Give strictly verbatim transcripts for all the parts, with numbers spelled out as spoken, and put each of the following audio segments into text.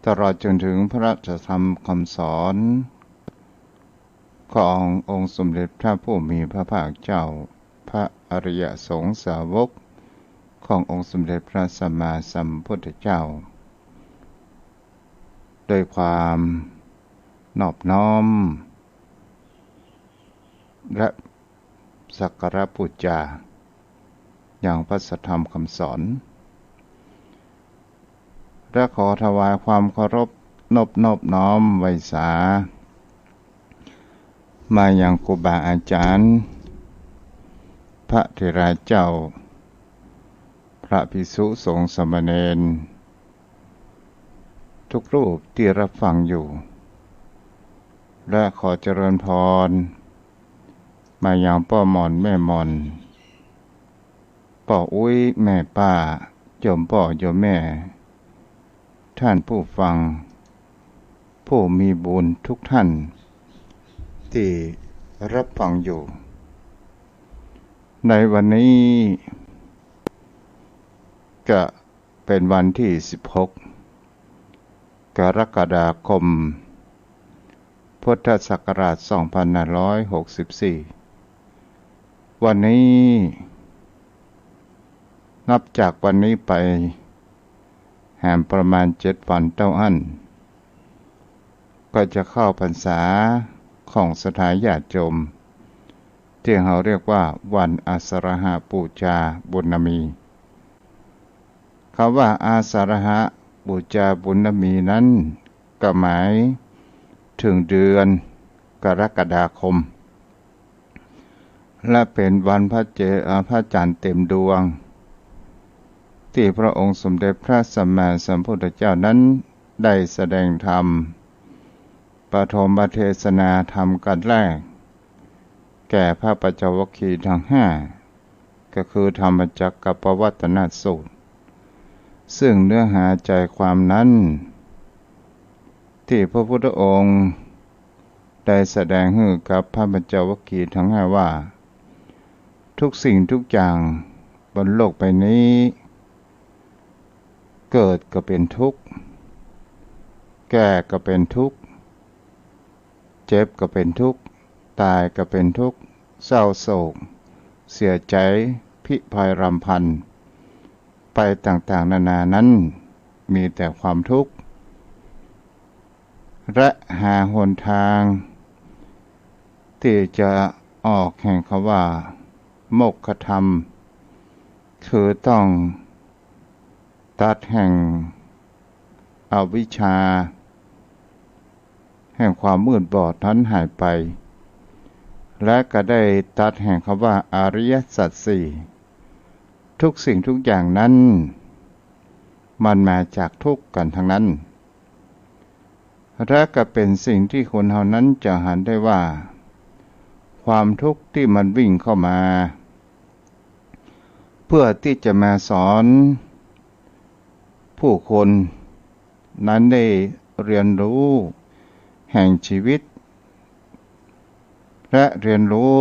ตลอดจนถึงพระธรรมคำสอนขององค์สมเด็จพระผู้มีพระภาคเจ้า พระอริยสงฆ์สาวกขององค์สมเด็จพระสัมมาสัมพุทธเจ้า ด้วยความนอบน้อม และสักการะปูจายังพระสัทธรรมคำสอน และขอถวายความเคารพนบนอบน้อมไหว้สา มายังครูบาอาจารย์ พระเถราเจ้า พระภิกษุสงฆ์สามเณร ทุกรูปที่รับฟังอยู่ และขอเจริญพร มายังป้อหม่อนแม่หม่อน ป้ออุ๊ยแม่ป้า โยมป้อโยมแม่ ท่านผู้ฟัง ผู้มีบุญทุกท่าน ที่รับฟังอยู่ ในวันนี้ ก็เป็นวันที่สิบหก กรกฎาคม พุทธศักราชสองพันห้าร้อยหกสิบสี่ วันนี้ นับจากวันนี้ไป แหมประมาณเจ็ดวันเต้าอั้น ก็จะเข้าพรรษาของศรัทธาญาติโยม ที่เฮาเรียกว่าวันอาสาฬหบูชาบุญมี คำว่าอาสาฬหบูชาบุญมีนั้น ก็หมายถึงเดือนกรกฎาคม และเป็นวันพระเจ- เอ่อ พระจันทร์เต็มดวง ที่พระองค์สมเด็จพระสัมมาสัมพุทธเจ้านั้นได้แสดงธรรม ปฐมเทศนาธรรมกันแรก แก่พระปัญจวัคคีย์ทั้งห้า ก็คือธรรมจักกัปปวัตตนสูตร ซึ่งเนื้อหาใจความนั้น ที่พระพุทธองค์ได้แสดงหื้อกับพระปัญจวัคคีย์ทั้งห้าว่า ทุกสิ่งทุกอย่างบนโลกใบนี้ เกิดก็เป็นทุกข์ แก่ก็เป็นทุกข์ เจ็บก็เป็นทุกข์ ตายก็เป็นทุกข์ เศร้าโศก เสียใจ พิไรรำพันไปต่างๆ นานานั้น มีแต่ความทุกข์ และหาหนทาง ที่จะออกแห่งคำว่า โมกขธรรม คือต้องตัดแห่งอวิชชา แห่งความมืดบอดนั้นหายไป และก็ได้ตัดแห่งคำว่าอริยสัจสี่ ทุกสิ่งทุกอย่างนั้น มันมาจากทุกข์กันทั้งนั้น และก็เป็นสิ่งที่คนเฮานั้นจะหันได้ว่า ความทุกข์ที่มันวิ่งเข้ามา เพื่อที่จะมาสอนผู้คนนั้นได้เรียนรู้แห่งชีวิต และเรียนรู้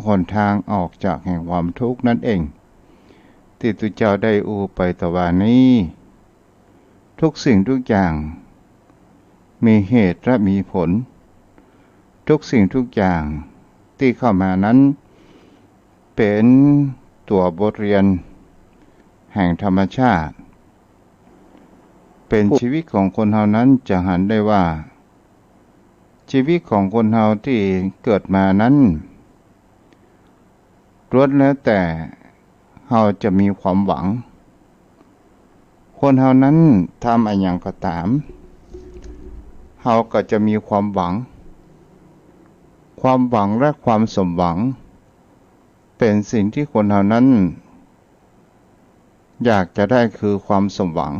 หนทางออกจากแห่งความทุกข์นั่นเอง ที่พระเจ้าได้อู้ไปตะวานี้ ทุกสิ่งทุกอย่างมีเหตุและมีผล ทุกสิ่งทุกอย่างที่เข้ามานั้น เป็นตั๋วบทเรียนแห่งธรรมชาติ เป็นชีวิตของคนเฮานั้นจะหันได้ว่า ชีวิตของคนเฮาที่เกิดมานั้น ล้วนแล้วแต่เฮาจะมีความหวัง คนเฮานั้นทำอะหยังก็ต๋าม เฮาก็จะมีความหวัง ความหวังและความสมหวัง เป็นสิ่งที่คนเฮานั้น อยากจะได้คือความสมหวัง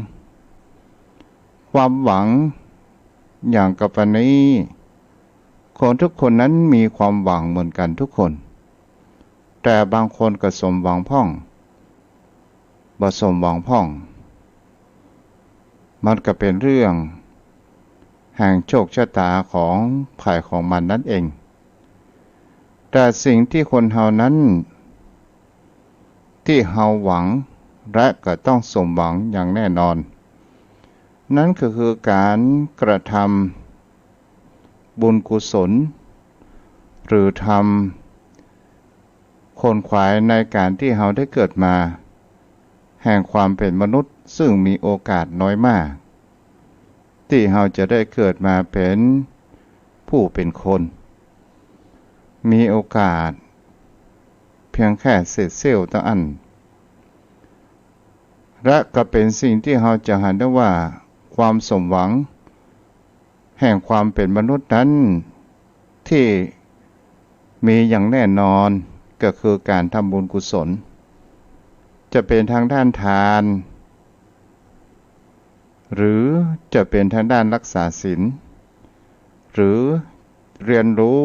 ความหวังอย่างกรณี คนทุกคนนั้นมีความหวังเหมือนกันทุกคน แต่บางคนก็สมหวังพ่อง บ่สมหวังพ่อง มันก็เป็นเรื่องแห่งโชคชะตาของใผของมันนั่นเอง แต่สิ่งที่คนเฮานั้น ที่เฮาหวังและก็ต้องสมหวังอย่างแน่นอน นั้นก็คือก๋านกระทำบุญกุศล หรือทำขวนขวายในก๋านตี้เฮาได้เกิดมา แห่งความเป๋นมนุษย์ ซึ่งมีโอกาสน้อยมาก ตี้เฮาจะได้เกิดมาเป๋นผู้เป๋นคน มีโอกาสเปียงแค่เศษเสี้ยวเต้าอั้น และก็เป๋นสิ่งตี้เฮาจะหันได้ว่า ความสมหวังแห่งความเป๋นมนุษย์นั้น ตี้มีอย่างแน่นอนก็คือก๋านทำบุญกุศล จะเป๋นทางด้านทาน หรือจะเป๋นทางด้านรักษาศีล หรือเรียนรู้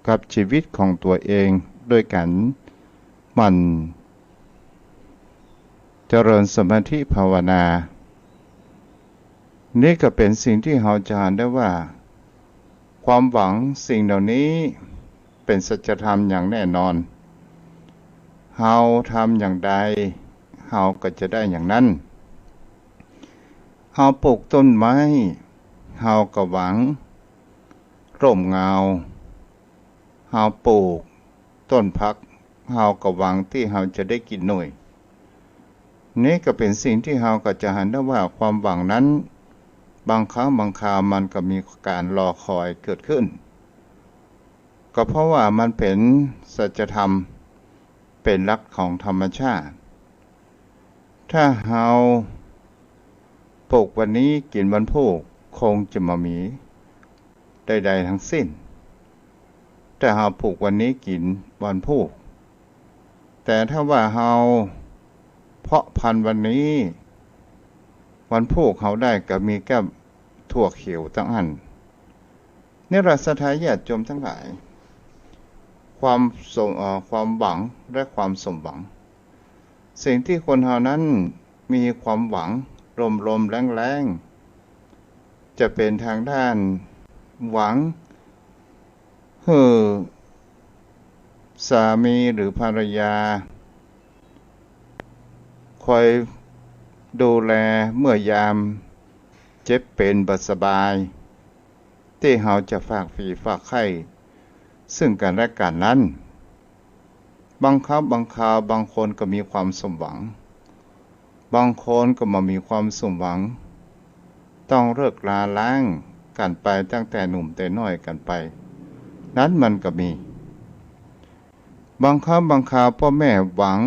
กับชีวิตของตั๋วเองด้วยก๋านหมั่นเจริญสมาธิภาวนา นี่ก็เป๋นสิ่งตี้เฮาจะหันได้ว่า ความหวังสิ่งเหล่านี้เป๋นสัจธรรมอย่างแน่นอน เฮาทำอย่างใด เฮาก็จะได้อย่างนั้น เฮาปลูกต้นไม้ เฮาก็หวังร่มเงา เฮาปลูกต้นผัก เฮาก็หวังตี้เฮาจะได้กิ๋นหน่วย นี่ก็เป๋นสิ่งตี้เฮาก็จะหันได้ว่าความหวังนั้น บางครั้งบางคราวมันก็มีก๋านรอคอยเกิดขึ้น ก็เพราะว่ามันเป๋นสัจธรรม เป๋นหลักของธรรมชาติ ถ้าเฮาปลูกวันนี้กิ๋นวันพูก คงจะบ่มีใดๆ ทั้งสิ้น ถ้าเฮาปลูกวันนี้กิ๋นวันพูก แต่ถ้าว่าเฮาเพาะพันธุ์วันนี้ วันพูกเฮาได้ก็มีแก้ถั่วเขียวเต้าอั้น นี่แหละศรัทธาญาติโยมทั้งหลาย ความสม เอ่อ ความหวังและความสมหวัง สิ่งตี้คนเฮานั้นมีความหวังลมๆ แล้งๆ จะเป๋นทางด้านหวังหื้อสามีหรือภรรยาคอยดูแลเมื่อยามเจ็บเป๋นบ่สบาย ตี้เฮาจะฝากผีฝากไข้ซึ่งกั๋นและกั๋นนั้น บางครั้งบางคราวบางคนก็มีความสมหวัง บางคนก็บ่มีความสมหวัง ต้องเลิกลาล้างกั๋นไปตั้งแต่หนุ่มแต่น้อยกั๋นไป นั้นมันก็มี บางครั้งบางคราวป้อแม่หวัง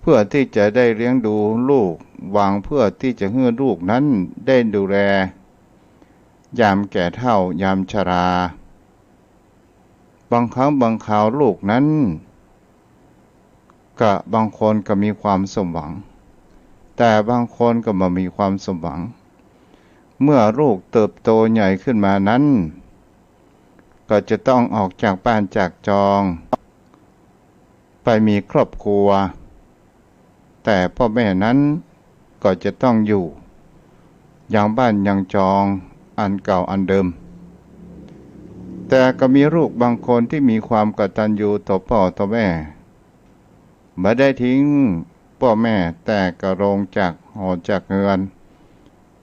เพื่อตี้จะได้เลี้ยงดูลูก หวังเพื่อตี้จะหื้อลูกนั้นได้ดูแล ยามแก่เฒ่ายามชรา บางครั้งบางคราวลูกนั้น ก็บางคนก็มีความสมหวัง แต่บางคนก็บ่มีความสมหวัง เมื่อลูกเติบโตใหญ่ขึ้นมานั้น ก็จะต้องออกจากบ้านจากจอง ไปมีครอบครัว แต่ป้อแม่นั้นก็จะต้องอยู่ยังบ้านยังจองอันเก่าอันเดิม แต่ก็มีลูกบางคนตี้มีความกตัญญูต่อป้อต่อแม่ บ่ได้ทิ้งป้อแม่ แต่ก็ลงจากหอจากเฮือน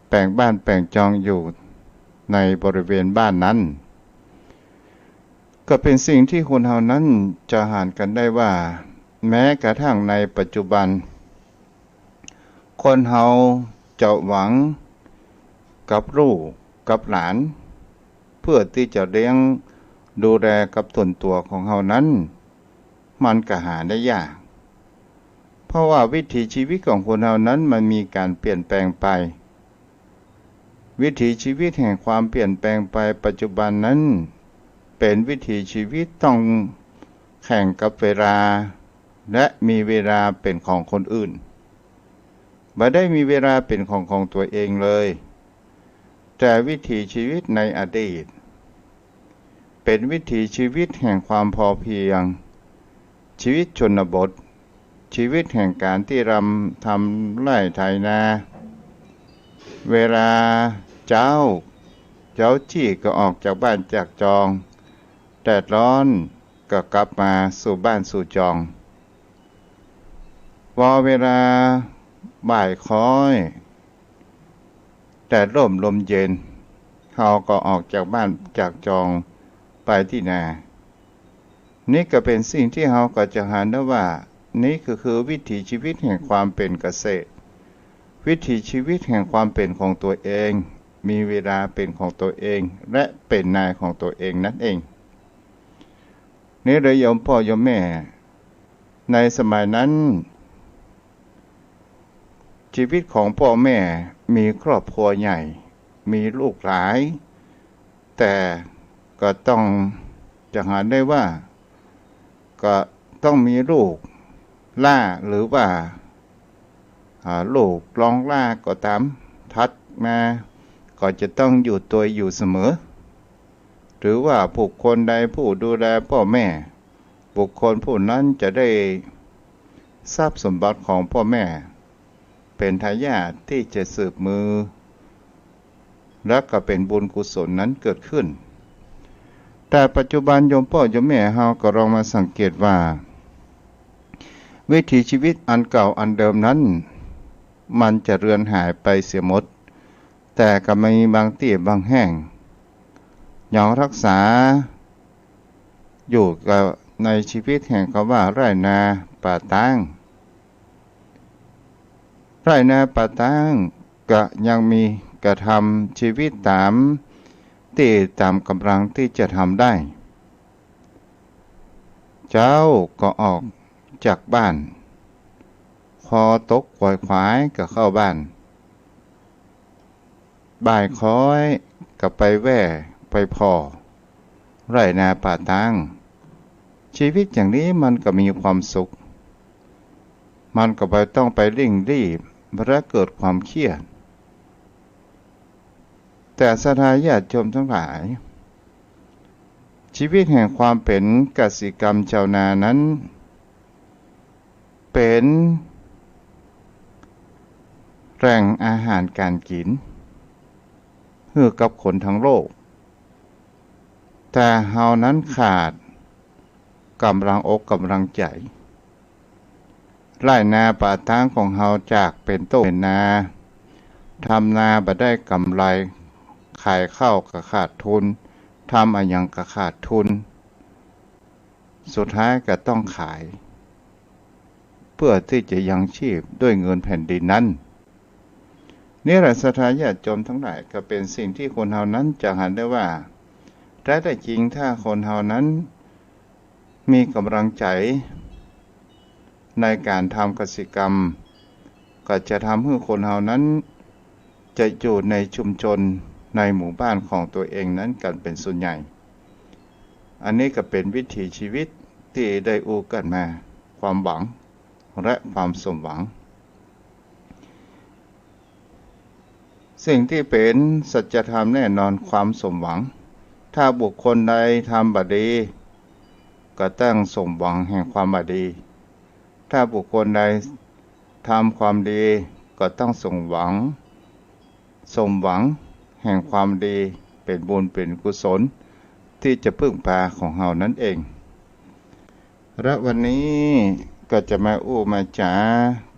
แป๋งบ้านแป๋งจองอยู่ในบริเวณบ้านนั้น ก็เป๋นสิ่งตี้คนเฮานั้นจะหันกั๋นได้ว่า แม้กระทั่งในปัจจุบัน คนเฮาจะหวังกับลูกกับหลาน เพื่อตี้จะเลี้ยงดูแลกับตนตั๋วของเฮานั้น มันก็หาได้ยาก เพราะว่าวิถีชีวิตของคนเฮานั้นมันมีก๋านเปลี่ยนแปลงไป วิถีชีวิตแห่งความเปลี่ยนแปลงไปปัจจุบันนั้น เป๋นวิถีชีวิตต้องแข่งกับเวลา และมีเวลาเป๋นของคนอื่น บ่ได้มีเวลาเป๋นของของตั๋วเองเลย แต่วิถีชีวิตในอดีต เป๋นวิถีชีวิตแห่งความพอเพียง ชีวิตชนบท ชีวิตแห่งก๋านตี้รำทำไร่ไถนา เวลาเจ๊า เจ๊าจี้ก็ออกจากบ้านจากจอง แดดร้อนก็กลับมาสู่บ้านสู่จอง พอเวลาบ่ายคล้อย แดดร่มลมเย็น เฮาก็ออกจากบ้านจากจองไปตี้นา นี่ก็เป๋นสิ่งตี้เฮาก็จะหันได้ว่า นี่ก็คือวิถีชีวิตแห่งความเป๋นเกษตร วิถีชีวิตแห่งความเป๋นของตั๋วเอง มีเวลาเป๋นของตั๋วเอง และเป๋นนายของตั๋วเองนั้นเอง นี่เลยโยมป้อโยมแม่ ในสมัยนั้น ชีวิตของป้อแม่มีครอบครัวใหญ่ มีลูกหลาย แต่ก็ต้องจะหันได้ว่า ก็ต้องมีลูกหล้าหรือว่า อ่า ลูกรองหล้าก็ต๋าม ถัดมาก็จะต้องอยู่ตวยอยู่เสมอ หรือว่าบุคคลใดผู้ดูแลป้อแม่ บุคคลผู้นั้นจะได้ทรัพย์สมบัติของป้อแม่ เป๋นทายาทตี้จะสืบมือ และก็เป๋นบุญกุศลนั้นเกิดขึ้น แต่ปัจจุบันโยมป้อโยมแม่เฮาก็ลองมาสังเกตว่า วิถีชีวิตอันเก่าอันเดิมนั้น มันจะเลือนหายไปเสียหมด แต่ก็มีบางตี้บางแห่ง ยังรักษาอยู่กับในชีวิตแห่งกำว่าไร่นาป่าตาง ไร่นาป่าตางก็ยังมีกระทำชีวิตต๋ามตี้ต๋ามก๋ำลังตี้จะทำได้ เจ๊าก็ออกจากบ้าน คอตกขวายขวายก็เข้าบ้าน บ่ายคอยก็ไปแว่ไปผ่อ ไร่นาป่าตาง ชีวิตอย่างนี้มันก็มีความสุข มันก็บ่ต้องไปเร่งรีบ และเกิดความเครียด แต่ศรัทธาญาติโยมทั้งหลาย ชีวิตแห่งความเป๋นกสิกรรมชาวนานั้น เป๋นแหล่งอาหารก๋านกิ๋น หื้อกับคนทั้งโลก แต่เฮานั้นขาดก๋ำลังอกก๋ำลังใจ๋ ไร่นาป่าตางของเฮาจากเป๋นโต้งเป๋นนา ทำนาบ่ได้ก๋ำไร ขายข้าวก็ขาดทุน ทำอะหยังก็ขาดทุน สุดท้ายก็ต้องขาย เพื่อตี้จะยังชีพด้วยเงินแผ่นดินนั้น นี่แหละศรัทธาญาติโยมทั้งหลาย ก็เป๋นสิ่งตี้คนเฮานั้นจะหันได้ว่า แท้ๆ จริงถ้าคนเฮานั้นมีก๋ำลังใจ๋ในก๋านทำกสิกรรม ก็จะทำหื้อคนเฮานั้นจะอยู่ในชุมชนในหมู่บ้านของตั๋วเองนั้นกั๋นเป๋นส่วนใหญ่ อันนี้ก็เป๋นวิถีชีวิตตี้ได้อู้กั๋นมา ความหวังและความสมหวัง สิ่งตี้เป๋นสัจธรรมแน่นอน ความสมหวัง ถ้าบุคคลใดทำบ่ดี ก็ต้องสมหวังแห่งความบ่ดี ถ้าบุคคลใดทำความดี ก็ต้องสมหวัง สมหวังแห่งความดี เป๋นบุญเป๋นกุศล ตี้จะพึ่งพาของเฮานั้นเอง และวันนี้ก็จะมาอู้มาจ๋า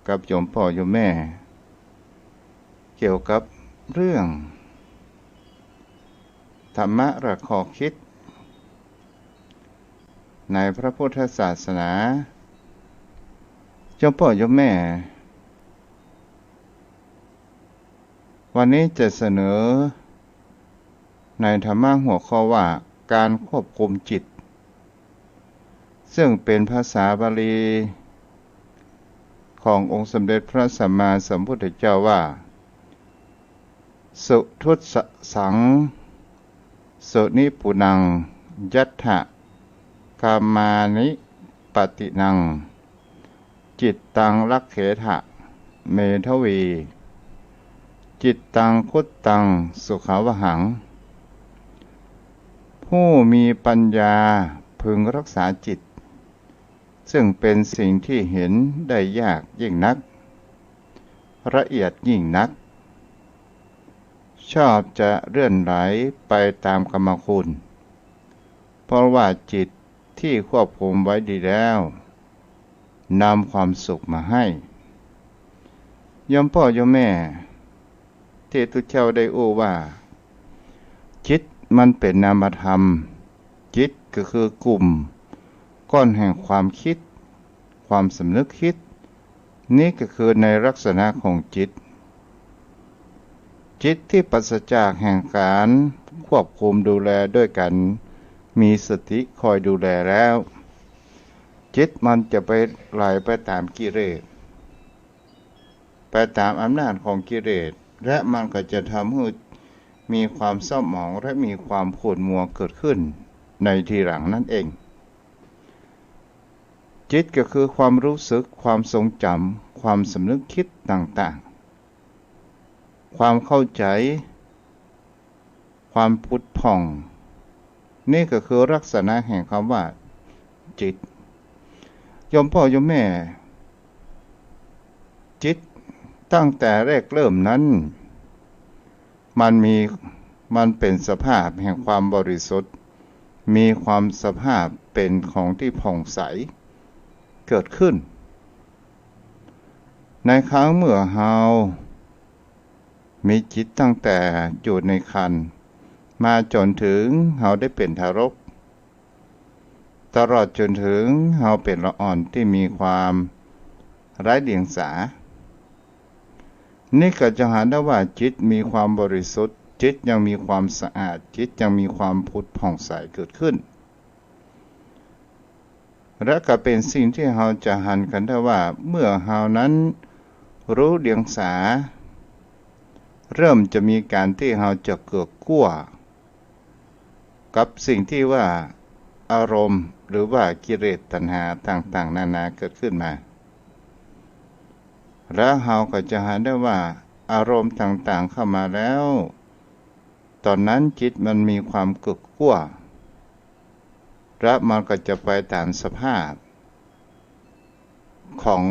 กับโยมป้อโยมแม่ เกี่ยวกับเรื่องธรรมะและข้อคิดในพระพุทธศาสนา โยมป้อโยมแม่ วันนี้จะเสนอในธรรมะหัวข้อว่า การควบคุมจิต ซึ่งเป๋นภาษาบาลีขององค์สมเด็จพระสัมมาสัมพุทธเจ้าว่า สุทุสสัง สุนิปุณัง ยัตถะ กามานิปตินัง จิตตัง รักเขถะ เมธวี จิตตัง คุตตัง สุขาวหัง ผู้มีปัญญาพึงรักษาจิต ซึ่งเป๋นสิ่งที่เห็นได้ยากยิ่งนัก ละเอียดยิ่งนัก ชอบจะเลื่อนไหลไปต๋ามกามคุณ เพราะว่าจิตที่ควบคุมไว้ดีแล้ว นำความสุขมาให้ โยมป้อโยมแม่ ตี้ตุ๊เจ้าได้อู้ว่า จิตมันเป๋นนามธรรม จิตก็คือกุ่มก้อนแห่งความกึ๊ด ความสำนึกกึ๊ด นี้ก็คือในลักษณะของจิต จิตตี้ปราศจากแห่งก๋านควบคุมดูแลโดยก๋านมีสติคอยดูแลแล้ว จิตมันจะไปไหลไปต๋ามกิเลส ไปต๋ามอำนาจของกิเลส และมันก็จะทำหื้อมีความเศร้าหมองและมีความขุ่นมัวเกิดขึ้นในทีหลังนั่นเอง จิตก็คือความรู้สึก ความทรงจ๋ำ ความสำนึกกึ๊ดต่างๆ ความเข้าใจ๋ ความผุดผ่อง นี้ก็คือลักษณะแห่งกำว่าจิต โยมป้อโยมแม่ จิตตั้งแต่แรกเริ่มนั้น มันมี มันเป๋นสภาพแห่งความบริสุทธิ์ มีความสภาพเป๋นของตี้ผ่องใสเกิดขึ้น ในครั้งเมื่อเฮา มีจิตตั้งแต่อยู่ในครรภ์ มาจ๋นเถิงเฮาได้เป๋นทารก ตลอดจ๋นเถิงเฮาเป๋นละอ่อนตี้มีความไร้เดียงสา นี้ก็จะหันได้ว่าจิตมีความบริสุทธิ์ จิตยังมีความสะอาด จิตยังมีความผุดผ่องใสเกิดขึ้น และก็เป๋นสิ่งตี้เฮาจะหันกั๋นได้ว่า เมื่อเฮานั้นฮู้เดียงสา เริ่มจะมีก๋านตี้เฮาจะเกิดกั๊วกับสิ่งตี้ว่าอารมณ์ หรือว่ากิเลสตัณหาต่างๆ นานาเกิดขึ้นมา แล้วเฮาก็จะหันได้ว่าอารมณ์ต่างๆ เข้ามาแล้ว ต๋อนนั้นจิตมันมีความเกิดกั๊ว และมันก็จะไปต๋ามสภาพของ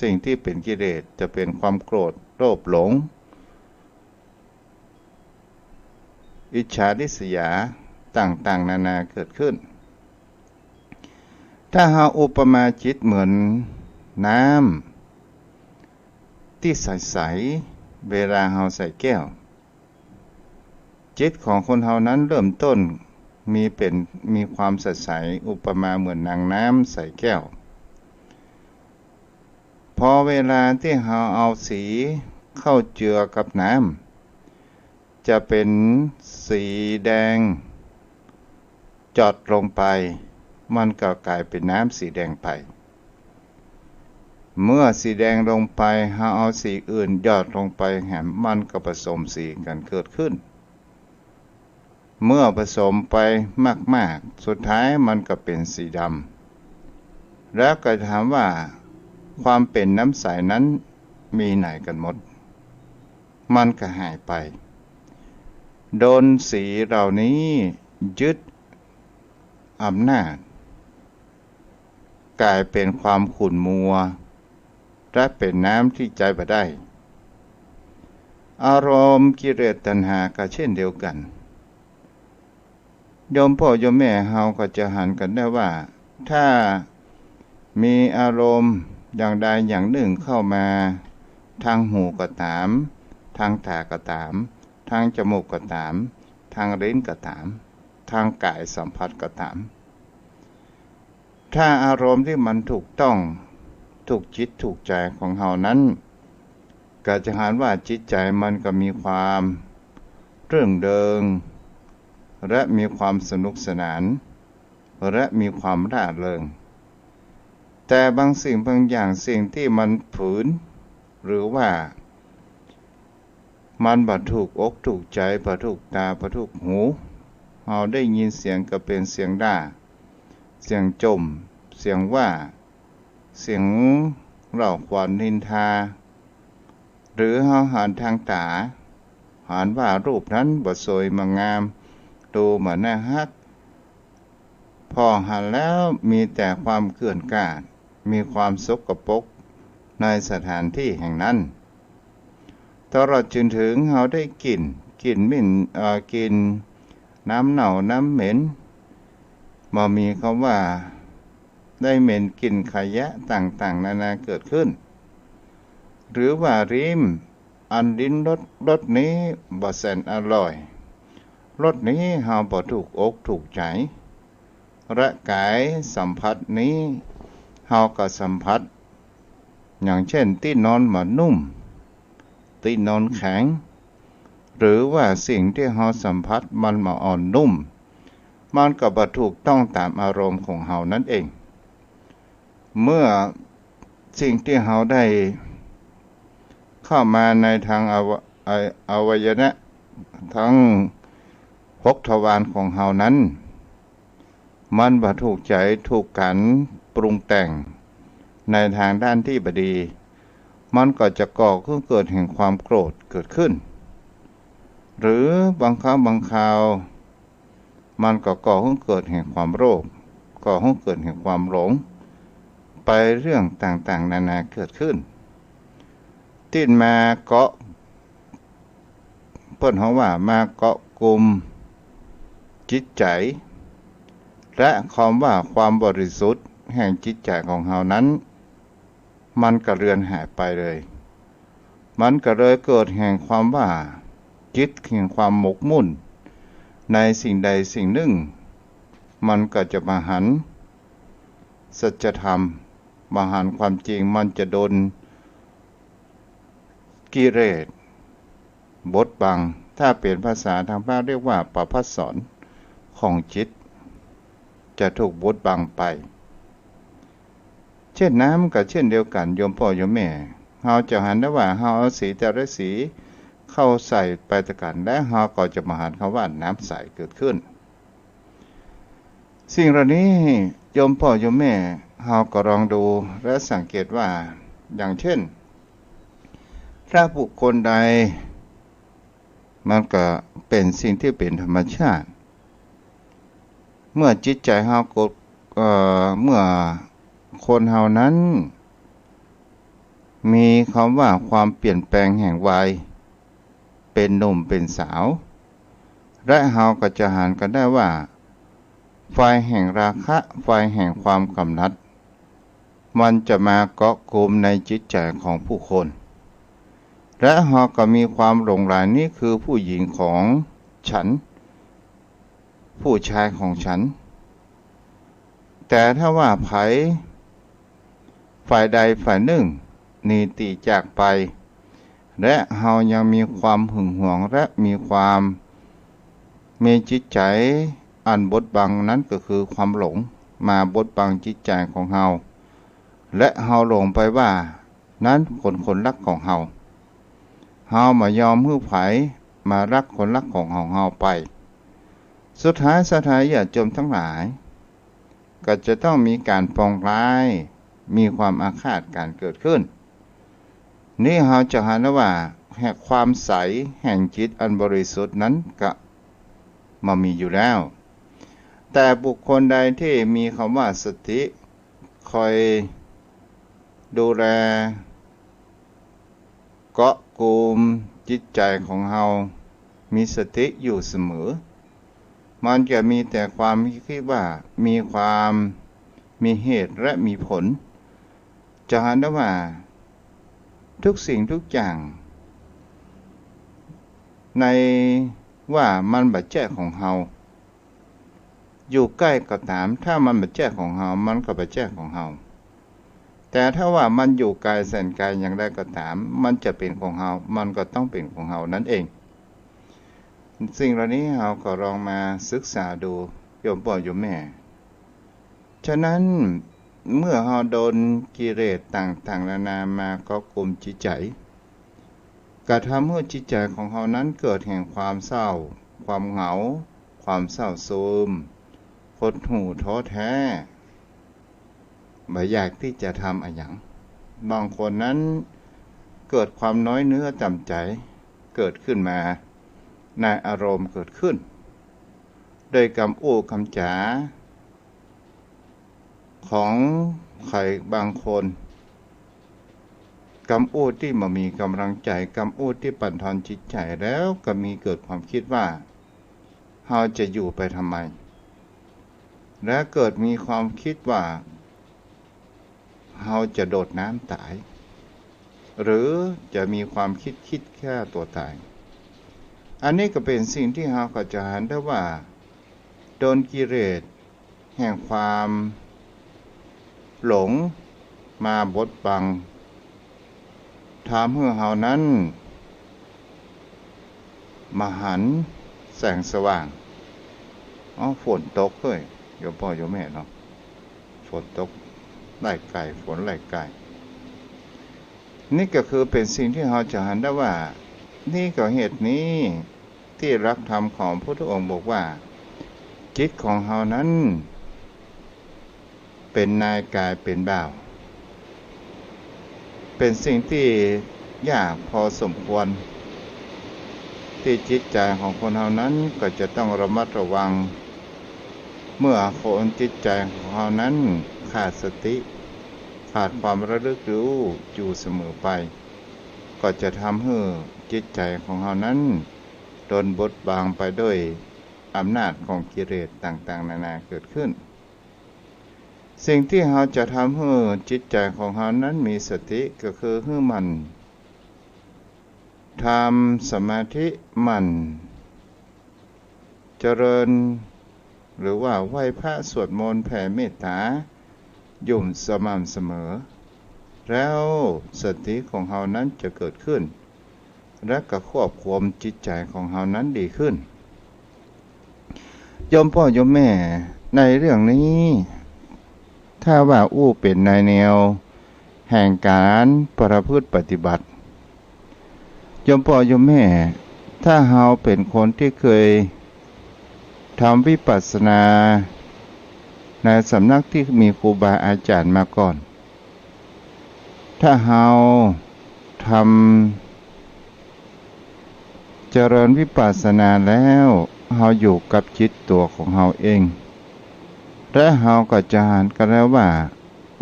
สิ่งตี้เป๋นกิเลส จะเป๋นความโกรธ โลภ หลง อิจฉาริษยาต่างๆ นานาเกิดขึ้น ถ้าเฮาอุปมาจิตเหมือนน้ำตี้ใสๆ เวลาเฮาใส่แก้ว จิตของคนเฮานั้นเริ่มต้นมีเป๋น มีความใสๆ อุปมาเหมือนนางน้ำใส่แก้ว พอเวลาตี้เฮาเอาสีเข้าเจือกับน้ำ จะเป๋นสีแดงจอดลงไป มันก็ก๋ายเป๋นน้ำสีแดงไป เมื่อสีแดงลงไป เฮาเอาสีอื่นหยอดลงไปแหม มันก็ผสมสีกั๋นเกิดขึ้น เมื่อผสมไปมากๆ สุดท้ายมันก็เป๋นสีดำ แล้วก็ถามว่าความเป๋นน้ำใสนั้นมีไหนกั๋นหมด มันก็หายไป โดนสีเหล่านี้ยึดอำนาจ ก๋ายเป๋นความขุ่นมัว และเป๋นน้ำตี้ใจ๊บ่ได้ อารมณ์กิเลสตัณหาก็เช่นเดียวกั๋น โยมป้อโยมแม่เฮาก็จะหันกั๋นได้ว่า ถ้ามีอารมณ์อย่างใดอย่างนึ่งเข้ามา ตางหูก็ต๋าม ตางต๋าก็ต๋าม ตางจมูกก็ต๋าม ตางลิ้นก็ต๋าม ตางก๋ายสัมผัสก็ต๋าม ถ้าอารมณ์ตี้มันถูกต้อง ถูกจิตถูกใจ๋ของเฮานั้น ก็จะหันว่าจิตใจ๋มันก็มีความรื่นเริง และมีความสนุกสนาน และมีความร่าเริง แต่บางสิ่งบางอย่าง สิ่งตี้มันฝืน หรือว่า มันบ่ถูกอกถูกใจ๋ บ่ถูกต๋า บ่ถูกหู เฮาได้ยินเสียงก็เป๋นเสียงด่า เสียงจ่ม เสียงว่า เสียงเล่าขวัญนินทา หรือเฮาหันตางต๋า หันว่ารูปนั้นบ่สวยบ่งาม ดูบ่น่าฮัก พอหันแล้วมีแต่ความเกื้อนกร้าน มีความสกปรกในสถานตี้แห่งนั้น ตลอดจ๋นเถิงเฮาได้กลิ่น กลิ่นเหม็น เอ่อ กลิ่นน้ำเน่าน้ำเหม็น บ่มีกำว่าได้เหม็นกลิ่นขยะต่างๆ นานาเกิดขึ้น หรือว่าลิ้ม อันลิ้มรส รสนี้บ่แสนอร่อย รสนี้เฮาบ่ถูกอกถูกใจ๋ และก๋ายสัมผัสนี้เฮาก็สัมผัส อย่างเช่น ตี้นอนบ่นุ่ม ตี้นอนแข็ง หรือว่าสิ่งตี้เฮาสัมผัสมันบ่อ่อนนุ่ม มันก็บ่ถูกต้องต๋ามอารมณ์ของเฮานั้นเอง เมื่อสิ่งตี้เฮาได้เข้ามาในตางอว- อ- อวัยวะตังหกทวารของเฮานั้น มันบ่ถูกใจ๋ถูกก๋านปรุงแต่งในตางด้านตี้บ่ดี มันก็จะก่อหื้อเกิดแห่งความโกรธเกิดขึ้น หรือบางครั้งบางคราว มันก็ก่อหื้อเกิดแห่งความโลภ ก่อหื้อเกิดแห่งความหลง ไปเรื่องต่างๆ นานาเกิดขึ้น ตี้มาเกาะ เปิ้นฮ้องว่ามาเกาะกุมจิตใจ๋ และคำว่าความบริสุทธิ์แห่งจิตใจ๋ของเฮานั้น มันก็เลือนหายไปเลย มันก็เลยเกิดแห่งความว่าจิตแห่งความหมกมุ่นในสิ่งใดสิ่งนึ่ง มันก็จะบ่หันสัจธรรม บ่หันความจริง มันจะโดนกิเลสบดบัง ถ้าเป๋นภาษาตางพระเรียกว่าประภัสสรของจิต จะถูกบดบังไป เช่นน้ำก็เช่นเดียวกั๋น โยมป้อโยมแม่ เฮาจะหันได้ว่าเฮาเอาสีแต่ละสีเข้าใส่ไปตวยกั๋น และเฮาก็จะบ่หันกำว่าน้ำใสเกิดขึ้น สิ่งเหล่านี้ โยมป้อโยมแม่ เฮาก็ลองดูและสังเกตว่า อย่างเช่น ถ้าบุคคลใด มันก็เป๋นสิ่งตี้เป๋นธรรมชาติ เมื่อจิตใจ๋เฮาก็ เอ่อ เมื่อคนเฮานั้น มีกำว่าความเปลี่ยนแปลงแห่งวัย เป๋นหนุ่มเป๋นสาว และเฮาก็จะหันกั๋นได้ว่า ไฟแห่งราคะ ไฟแห่งความกำหนัด มันจะมาเกาะกุมในจิตใจ๋ของผู้คน และเฮาก็มีความหลงใหล นี่คือผู้หญิงของฉัน ผู้ชายของฉัน แต่ถ้าว่าใผ ฝ่ายใดฝ่ายนึ่งหนีตี้จากไป และเฮายังมีความหึงหวง และมีความ มีจิตใจ๋อันบดบัง นั้นก็คือความหลงมาบดบังจิตใจ๋ของเฮา และเฮาหลงไปว่า นั้นคนคนรักของเฮา เฮาบ่ยอมหื้อใผมารักคนรักของ ของเฮาไป สุดท้ายศรัทธาญาติโยมตังหลาย ก็จะต้องมีก๋านปองร้าย มีความอาฆาตกั๋นเกิดขึ้น นี่เฮาจะหันได้ว่า แห่งความใสแห่งจิตอันบริสุทธิ์นั้นก็บ่มีอยู่แล้ว แต่บุคคลใดตี้มีกำว่าสติคอยดูแล เกาะกุมจิตใจ๋ของเฮา มีสติอยู่เสมอ มันจะมีแต่ความคิดว่า มีความ มีเหตุและมีผล จะหันได้ว่า ทุกสิ่งทุกอย่าง ในว่ามันบ่ใจ้ของเฮา อยู่ใก้ก็ต๋าม ถ้ามันบ่ใจ้ของเฮา มันก็บ่ใจ้ของเฮา แต่ถ้าว่ามันอยู่ไก๋แสนไก๋อย่างใดก็ต๋าม มันจะเป๋นของเฮา มันก็ต้องเป๋นของเฮานั้นเอง สิ่งเหล่านี้เฮาก็ลองมาศึกษาดู โยมป้อโยมแม่ ฉะนั้น เมื่อเฮาโดนกิเลสต่างๆ นานามาเกาะกุมจิตใจ๋ กระทำหื้อจิตใจ๋ของเฮานั้นเกิดแห่งความเศร้า ความเหงา ความเศร้าโศก หดหู่ท้อแท้ บ่อยากตี้จะทำอะหยัง บางคนนั้นเกิดความน้อยเนื้อต่ำใจ๋เกิดขึ้นมา ในอารมณ์เกิดขึ้น โดยกำอู้กำจ๋า ของใผบางคน กำอู้ตี้บ่มีก๋ำลังใจ๋ กำอู้ตี้บั่นทอนจิตใจ๋ แล้วก็มีเกิดความคิดว่า เฮาจะอยู่ไปทำไม และเกิดมีความคิดว่า เฮาจะโดดน้ำต๋าย หรือจะมีความคิด คิดฆ่าตัวตาย อันนี้ก็เป๋นสิ่งตี้เฮาก็จะหันได้ว่า โดนกิเลสแห่งความหลงมาบดบัง ทำหื้อเฮานั้นบ่หันแสงสว่าง อ้อ ฝนตกเฮ้ย โยมป้อโยมแม่เนาะ ฝนตกไล่ไก่ ฝนไล่ไก่ นี่ก็คือเป๋นสิ่งตี้เฮาจะหันได้ว่า นี่ก็เหตุนี้ตี้หลักธรรมของพระพุทธองค์บอกว่า จิตของเฮานั้น เป๋นนายก๋ายเป๋นบ่าว เป๋นสิ่งตี้ยากพอสมควร ตี้จิตใจ๋ของคนเฮานั้นก็จะต้องระมัดระวัง เมื่อคนจิตใจ๋ของเฮานั้นขาดสติ ขาดความระลึกรู้อยู่เสมอไป ก็จะทำหื้อจิตใจ๋ของเฮานั้นโดนบดบังไปด้วยอำนาจของกิเลสต่างๆ นานาเกิดขึ้น สิ่งตี้เฮาจะทำหื้อจิตใจ๋ของเฮานั้นมีสติก็คือหื้อหมั่นทำสมาธิ หมั่นเจริญ หรือว่าไหว้พระสวดมนต์แผ่เมตต๋าอยู่สม่ำเสมอ แล้วสติของเฮานั้นจะเกิดขึ้น และก็ควบคุมจิตใจ๋ของเฮานั้นดีขึ้น โยมป้อโยมแม่ ในเรื่องนี้ ถ้าว่าอู้เป๋นในแนวแห่งก๋านประพฤติปฏิบัติ โยมป้อโยมแม่ ถ้าเฮาเป๋นคนตี้เคยทำวิปัสสนาในสำนักตี้มีครูบาอาจ๋ารย์มาก่อน ถ้าเฮาทำเจริญวิปัสสนาแล้ว เฮาอยู่กับจิตตั๋วของเฮาเอง และเฮาก็จะหันกั๋นแล้วว่า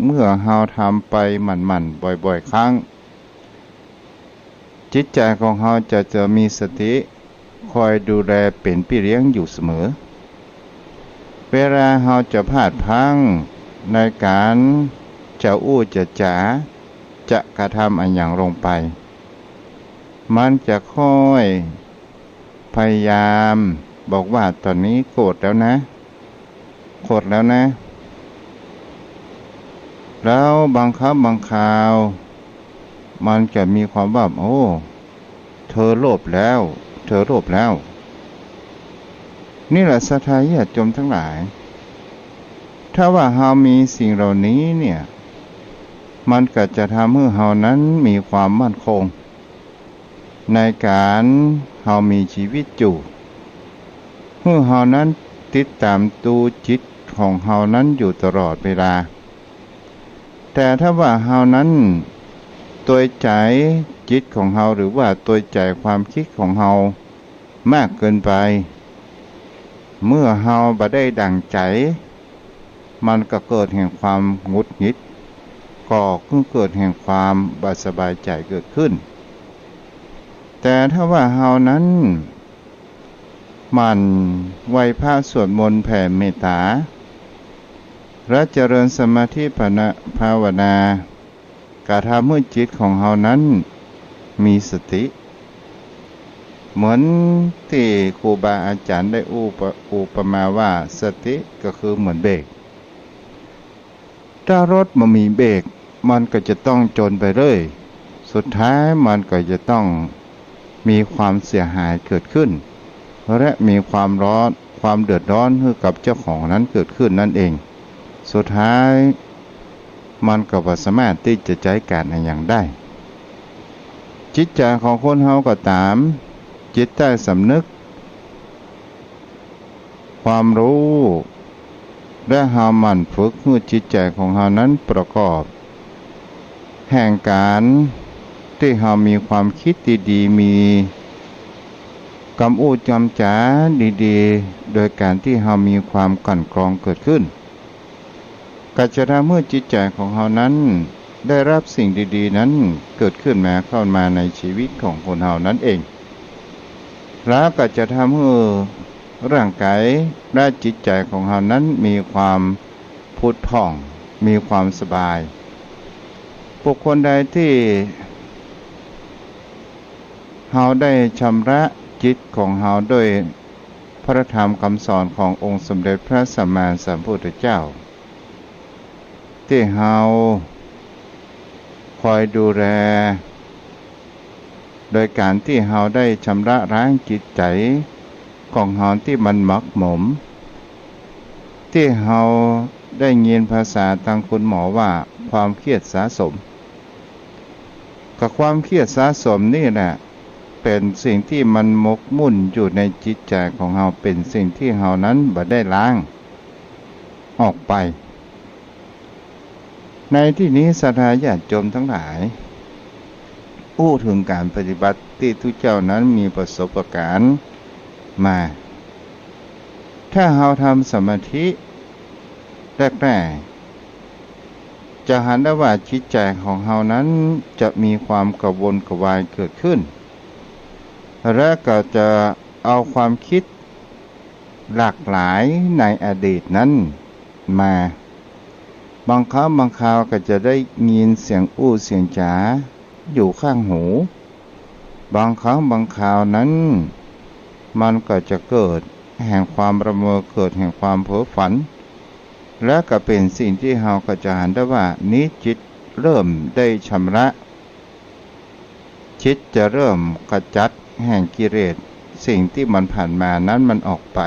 เมื่อเฮาทำไปหมั่นๆ บ่อยๆ ครั้ง จิตใจ๋ของเฮาจะ จะมีสติคอยดูแลเป๋นปี้เลี้ยงอยู่เสมอ เวลาเฮาจะพลาดพลั้งในก๋านจะอู้จะจ๋า จะกระทำอะหยังลงไป มันจะค่อยพยายามบอกว่า ต๋อนนี้โกรธแล้วนะ โกรธแล้วนะ แล้วบางครั้งบางคราว มันจะมีความว่า โอ้ เธอโลภแล้ว เธอโลภแล้ว นี่แหละศรัทธาญาติโยมทั้งหลาย ถ้าว่าเฮามีสิ่งเหล่านี้เนี่ย มันก็จะทำหื้อเฮานั้นมีความมั่นคง ในก๋านเฮามีจีวิตอยู่ หื้อเฮานั้นติดต๋ามดูจิตของเฮานั้นอยู่ตลอดเวลา แต่ถ้าว่าเฮานั้นตวยใจ๋จิตของเฮา หรือว่าตวยใจ๋ความกึ๊ดของเฮามากเกินไป เมื่อเฮาบ่ได้ดั่งใจ๋ มันก็เกิดแห่งความหงุดหงิด ก่อหื้อเกิดแห่งความบ่สบายใจ๋เกิดขึ้น แต่ถ้าว่าเฮานั้นหมั่นไหว้พระสวดมนต์แผ่เมตต๋า และเจริญสมาธิภาวนา กระทำหื้อจิตของเฮานั้นมีสติ เหมือนตี้ครูบาอาจ๋ารย์ได้อุป- อุปมาว่า สติก็คือเหมือนเบรก ถ้ารถบ่มีเบรก มันก็จะต้องจนไปเรื่อย สุดท้ายมันก็จะต้องมีความเสียหายเกิดขึ้น และมีความร้อน ความเดือดร้อนหื้อกับเจ้าของนั้นเกิดขึ้นนั่นเอง สุดท้ายมันก็บ่สามารถตี้จะใจ๊ก๋านอะหยังได้ จิตใจ๋ของคนเฮาก็ต๋าม จิตใต้สำนึก ความฮู้ และเฮาหมั่นฝึกหื้อจิตใจ๋ของเฮานั้นประกอบ แห่งก๋านตี้เฮามีความกึ๊ดดีๆ มีกำอู้กำจ๋าดีๆ โดยก๋านตี้เฮามีความกลั่นกรองเกิดขึ้น ก็จะทำหื้อจิตใจ๋ของเฮานั้นได้ฮับสิ่งดีๆ นั้นเกิดขึ้นมา เข้ามาในจีวิตของคนเฮานั้นเอง แล้วก็จะทำหื้อร่างก๋ายและจิตใจ๋ของเฮานั้นมีความผุดผ่อง มีความสบาย บุคคลใดตี้ เฮาได้ชำระจิตของเฮาด้วยพระธรรมคำสอนขององค์สมเด็จพระสัมมาสัมพุทธเจ้า ตี้เฮาคอยดูแล โดยก๋านตี้เฮาได้ชำระล้างจิตใจ๋ของเฮาตี้มันหมักหมม ตี้เฮาได้ยินภาษาตางคุณหมอว่าความเครียดสะสม ก็ความเครียดสะสมนี่แหละ เป๋นสิ่งตี้มันหมกมุ่นอยู่ในจิตใจ๋ของเฮา เป๋นสิ่งตี้เฮานั้นบ่ได้ล้างออกไป ในตี้นี้ศรัทธาญาติโยมตังหลาย อู้เถิงก๋านปฏิบัติตี้ตุ๊เจ้านั้นมีประสบก๋ารณ์มา ถ้าเฮาทำสมาธิแรกๆ จะหันได้ว่าจิตใจ๋ของเฮานั้นจะมีความกระวนกระวายเกิดขึ้น และก็จะเอาความคิดหลากหลายในอดีตนั้นมา บางครั้งบางคราวก็จะได้ยินเสียงอู้เสียงจ๋าอยู่ข้างหู บางครั้งบางคราวนั้น มันก็จะเกิดแห่งความละเมอ เกิดแห่งความเผลอฝัน และก็เป๋นสิ่งตี้เฮาก็จะหันได้ว่านี้จิตเริ่มได้ชำระ จิตจะเริ่มขจัดแห่งกิเลสสิ่งตี้มันผ่านมานั้นมันออกไป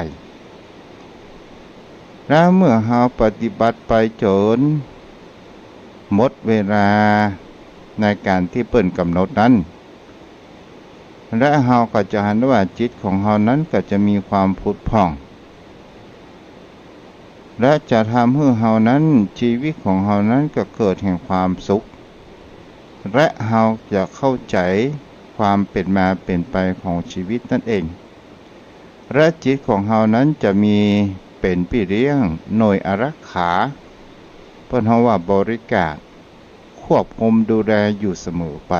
แล้วเมื่อเฮาปฏิบัติไปจ๋นหมดเวลาในก๋านตี้เปิ้นก๋ำหนดนั้น และเฮาก็จะหันว่าจิตของเฮานั้นก็จะมีความผุดผ่อง และจะทำหื้อเฮานั้น ชีวิตของเฮานั้นก็เกิดแห่งความสุข และเฮาจะเข้าใจ๋ความเป๋นมาเป๋นไปของชีวิตนั้นเอง และจิตของเฮานั้นจะมีเป๋นปี้เลี้ยง หน่วยอารักขา เปิ้นฮ้องว่าบริการ ควบคุมดูแลอยู่เสมอไป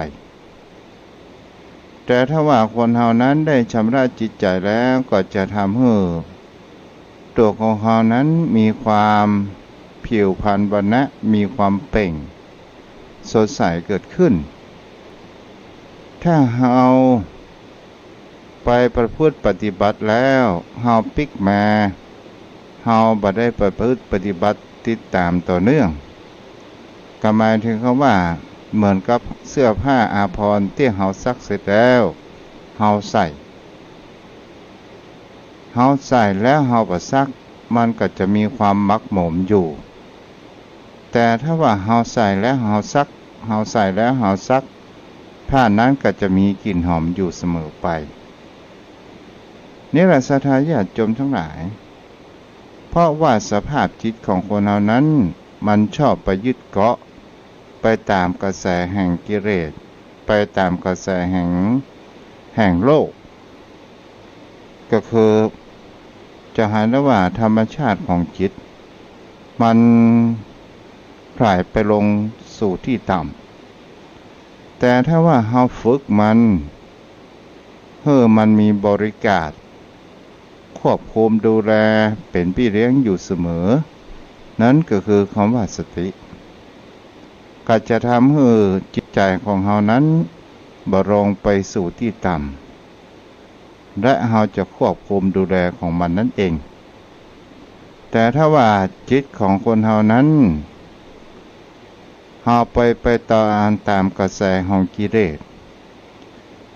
แต่ถ้าว่าคนเฮานั้นได้ชำระจิตใจ๋แล้ว ก็จะทำหื้อตั๋วของเฮานั้นมีความผิวพรรณวรรณะ มีความเปล่งสดใสเกิดขึ้น ถ้าเฮาไปประพฤติปฏิบัติแล้ว เฮาปิ๊กมา เฮาบ่ได้ประพฤติปฏิบัติติดต๋ามต่อเนื่อง ก็หมายเถิงกำว่าเหมือนกับเสื้อผ้าอาภรณ์ตี้เฮาซักเสร็จแล้ว เฮาใส่ เฮาใส่แล้วเฮาบ่ซัก มันก็จะมีความหมักหมมอยู่ แต่ถ้าว่าเฮาใส่แล้วเฮาซัก เฮาใส่แล้วเฮาซัก ผ้านั้นก็จะมีกลิ่นหอมอยู่เสมอไป นี่แหละศรัทธาญาติโยมทั้งหลาย เพราะว่าสภาพจิตของคนเฮานั้น มันชอบไปยึดเกาะ ไปต๋ามกระแสแห่งกิเลส ไปต๋ามกระแสแห่ง แห่งโลก ก็คือจะหันได้ว่าธรรมชาติของจิต มันผลายไปลงสู่ตี้ต่ำ แต่ถ้าว่าเฮาฝึกมัน หื้อมันมีบริการ ควบคุมดูแลเป๋นปี้เลี้ยงอยู่เสมอ นั้นก็คือกำว่าสติ ก็จะทำหื้อจิตใจ๋ของเฮานั้นบ่ลงไปสู่ตี้ต่ำ และเฮาจะควบคุมดูแลของมันนั้นเอง แต่ถ้าว่าจิตของคนเฮานั้น เฮาไป ไปต๋าม ต๋ามกระแสของกิเลส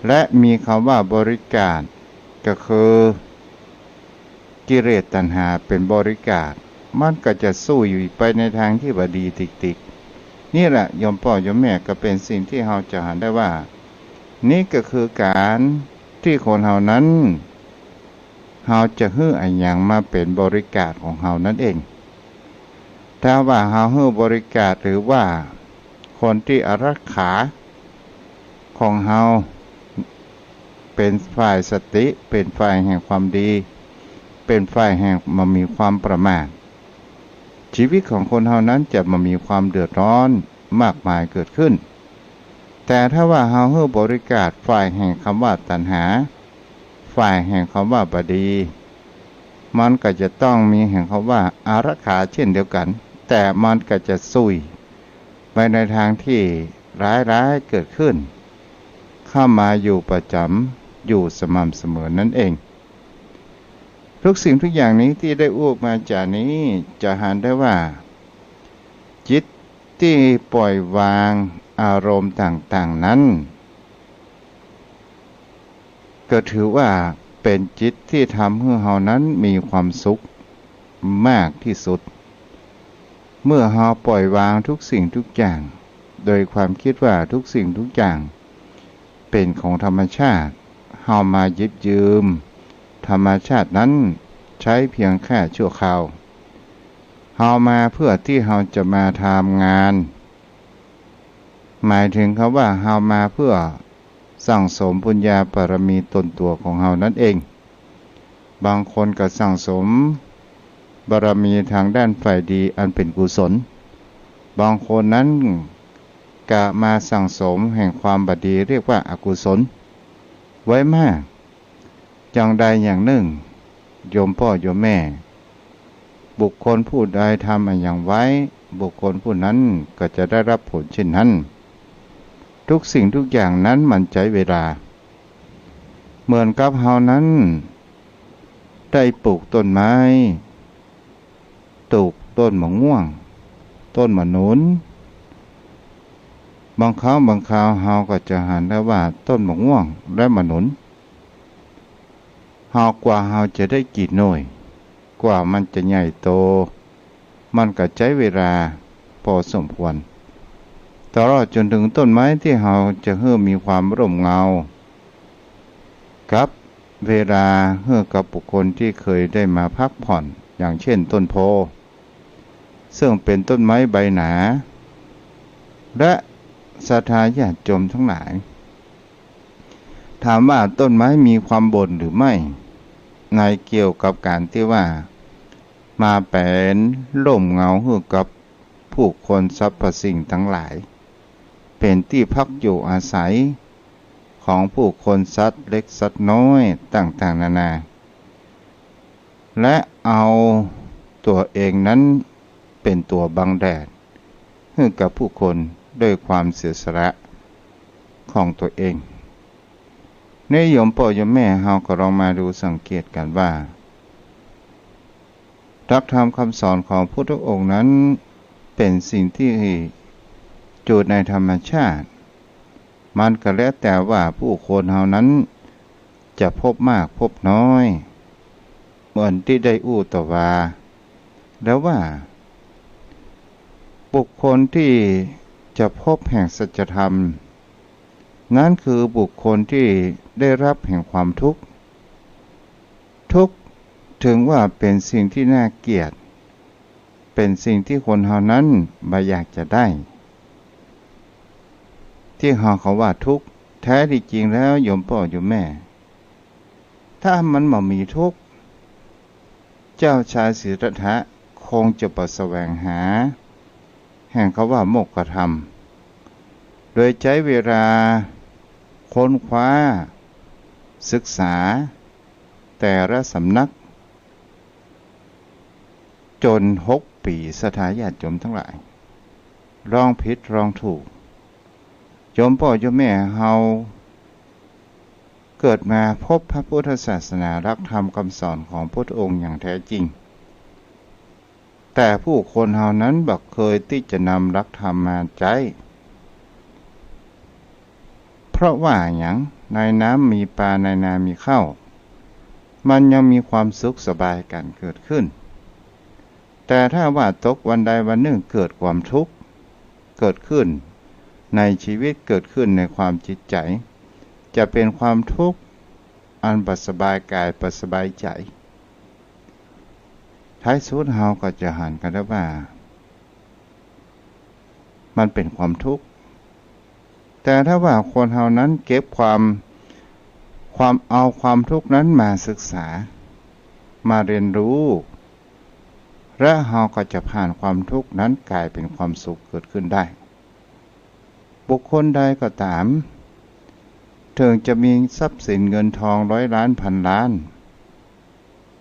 และมีกำว่าบริการ ก็คือกิเลสตัณหาเป๋นบริการ มันก็จะสู้อยู่ไปในตางตี้บ่ดีติกๆ นี่แหละโยมป้อโยมแม่ ก็เป๋นสิ่งตี้เฮาจะหันได้ว่า นี่ก็คือก๋านตี้คนเฮานั้น เฮาจะหื้ออะหยังมาเป๋นบริการของเฮานั้นเอง ถ้าว่าเฮาหื้อบริการ หรือว่าคนตี้อารักขาของเฮา เป๋นฝ่ายสติ เป๋นฝ่ายแห่งความดี เป๋นฝ่ายแห่งบ่มีความประมาท ชีวิตของคนเฮานั้นจะบ่มีความเดือดร้อนมากมายเกิดขึ้น แต่ถ้าว่าเฮาหื้อบริการฝ่ายแห่งกำว่าตัณหา ฝ่ายแห่งกำว่าบ่ดี มันก็จะต้องมีแห่งกำว่าอารักขาเช่นเดียวกั๋น แต่มันก็จะสู้ไปในตางตี้ร้ายๆ เกิดขึ้น ค เข้ามาอยู่ประจ๋ำ อยู่สม่ำเสมอนั่นเอง ทุกสิ่งทุกอย่างนี้ตี้ได้อู้มาจ๋านี้ จะหันได้ว่า จิตตี้ปล่อยวางอารมณ์ต่างๆ นั้น ก็ถือว่าเป๋นจิตตี้ทำหื้อเฮานั้นมีความสุขมากตี้สุด เมื่อเฮาปล่อยวางทุกสิ่งทุกอย่าง โดยความกึ๊ดว่าทุกสิ่งทุกอย่างเป๋นของธรรมชาติ เฮามาหยิบยืมธรรมชาตินั้นใจ๊เปียงแค่ชั่วคราว เฮามาเปื้อตี้เฮาจะมาทำงาน หมายเถิงกำว่าเฮามาเปื้อสั่งสมบุญญาบารมีตนตั๋วของเฮานั้นเอง บางคนก็สั่งสมบารมีตางด้านฝ่ายดีอันเป๋นกุศล บางคนนั้นก็มาสั่งสมแห่งความบ่ดีเรียกว่าอกุศล ไว้มาก อย่างใดอย่างนึ่ง โยมป้อโยมแม่ บุคคลผู้ใดทำอะหยังไว้ บุคคลผู้นั้นก็จะได้รับผลเช่นนั้น ทุกสิ่งทุกอย่างนั้นมันใจ๊เวลา เหมือนกับเฮานั้นได้ปลูกต้นไม้ ปลูกต้นมะม่วง ต้นมะหนุน บางครั้งบางคราวเฮาก็จะหันได้ว่าต้นมะม่วงและมะหนุน เฮากว่าเฮาจะได้กี่หน่วย กว่ามันจะใหญ่โต มันก็ใจ๊เวลาพอสมควร ตลอดจ๋นเถิงต้นไม้ตี้เฮาจะหื้อมีความร่มเงา กับเวลาหื้อกับบุคคลตี้เคยได้มาพักผ่อน อย่างเช่นต้นโพธิ์ ซึ่งเป๋นต้นไม้ใบหนา และศรัทธาญาติโยมตังหลาย ถามว่าต้นไม้มีความบ่นหรือไม่ ในเกี่ยวกับก๋านตี้ว่า มาเป๋นร่มเงาหื้อกับผู้คนสรรพสิ่งตังหลาย เป๋นตี้พักอยู่อาศัยของผู้คนสัตว์เล็กสัตว์น้อยต่างๆ นานา และเอาตั๋วเองนั้นเป๋นตั๋วบังแดดหื้อกับผู้คนด้วยความเสียสละของตั๋วเอง นี่โยมป้อโยมแม่เฮาก็ลองมาดูสังเกตกั๋นว่า หลักธรรมคำสอนของพุทธองค์นั้นเป๋นสิ่งตี้อยู่ในธรรมชาติ มันก็แล้วแต่ว่าผู้คนเฮานั้นจะพบมากพบน้อย เหมือนตี้ได้อู้ต่อว่าแล้วว่า บุคคลตี้จะพบแห่งสัจธรรม นั้นคือบุคคลตี้ได้ฮับแห่งความทุกข์ ทุกข์เถิงว่าเป๋นสิ่งตี้น่าเกลียด เป๋นสิ่งตี้คนเฮานั้นบ่อยากจะได้ ตี้เฮาเขาว่าทุกข์ แท้ตี้จริงแล้วโยมป้อโยมแม่ ถ้ามันบ่มีทุกข์ เจ้าชายสิทธัตถะคงจะบ่แสวงหา แห่งกำว่าโมกขธรรม โดยใจ๊เวลาค้นคว้าศึกษาแต่ละสำนัก จ๋นหกปี๋ ศรัทธาญาติโยมตังหลาย ลองผิดลองถูก โยมป้อโยมแม่เฮาเกิดมาพบพระพุทธศาสนา หลักธรรมคำสอนของพุทธองค์อย่างแท้จริง แต่ผู้คนเฮานั้นบ่เคยตี้จะนำหลักธรรมมาใจ๊ เพราะว่าหยัง ในน้ำมีปลา ในนามีข้าว มันยังมีความสุขสบายก๋านเกิดขึ้น แต่ถ้าว่าตกวันใดวันนึ่งเกิดความทุกข์เกิดขึ้นในชีวิต เกิดขึ้นในความจิตใจ๋ จะเป๋นความทุกข์อันบ่สบายก๋ายบ่สบายใจ๋ ท้ายสุดเฮาก็จะหันกั๋นได้ว่า มันเป๋นความทุกข์ แต่ถ้าว่าคนเฮานั้นเก็บความ ความ เอาความทุกข์นั้นมาศึกษา มาเรียนรู้ และเฮาก็จะผ่านความทุกข์นั้นก๋ายเป๋นความสุขเกิดขึ้นได้ บุคคลใดก็ต๋าม เถิงจะมีทรัพย์สินเงินทองร้อยล้านพันล้าน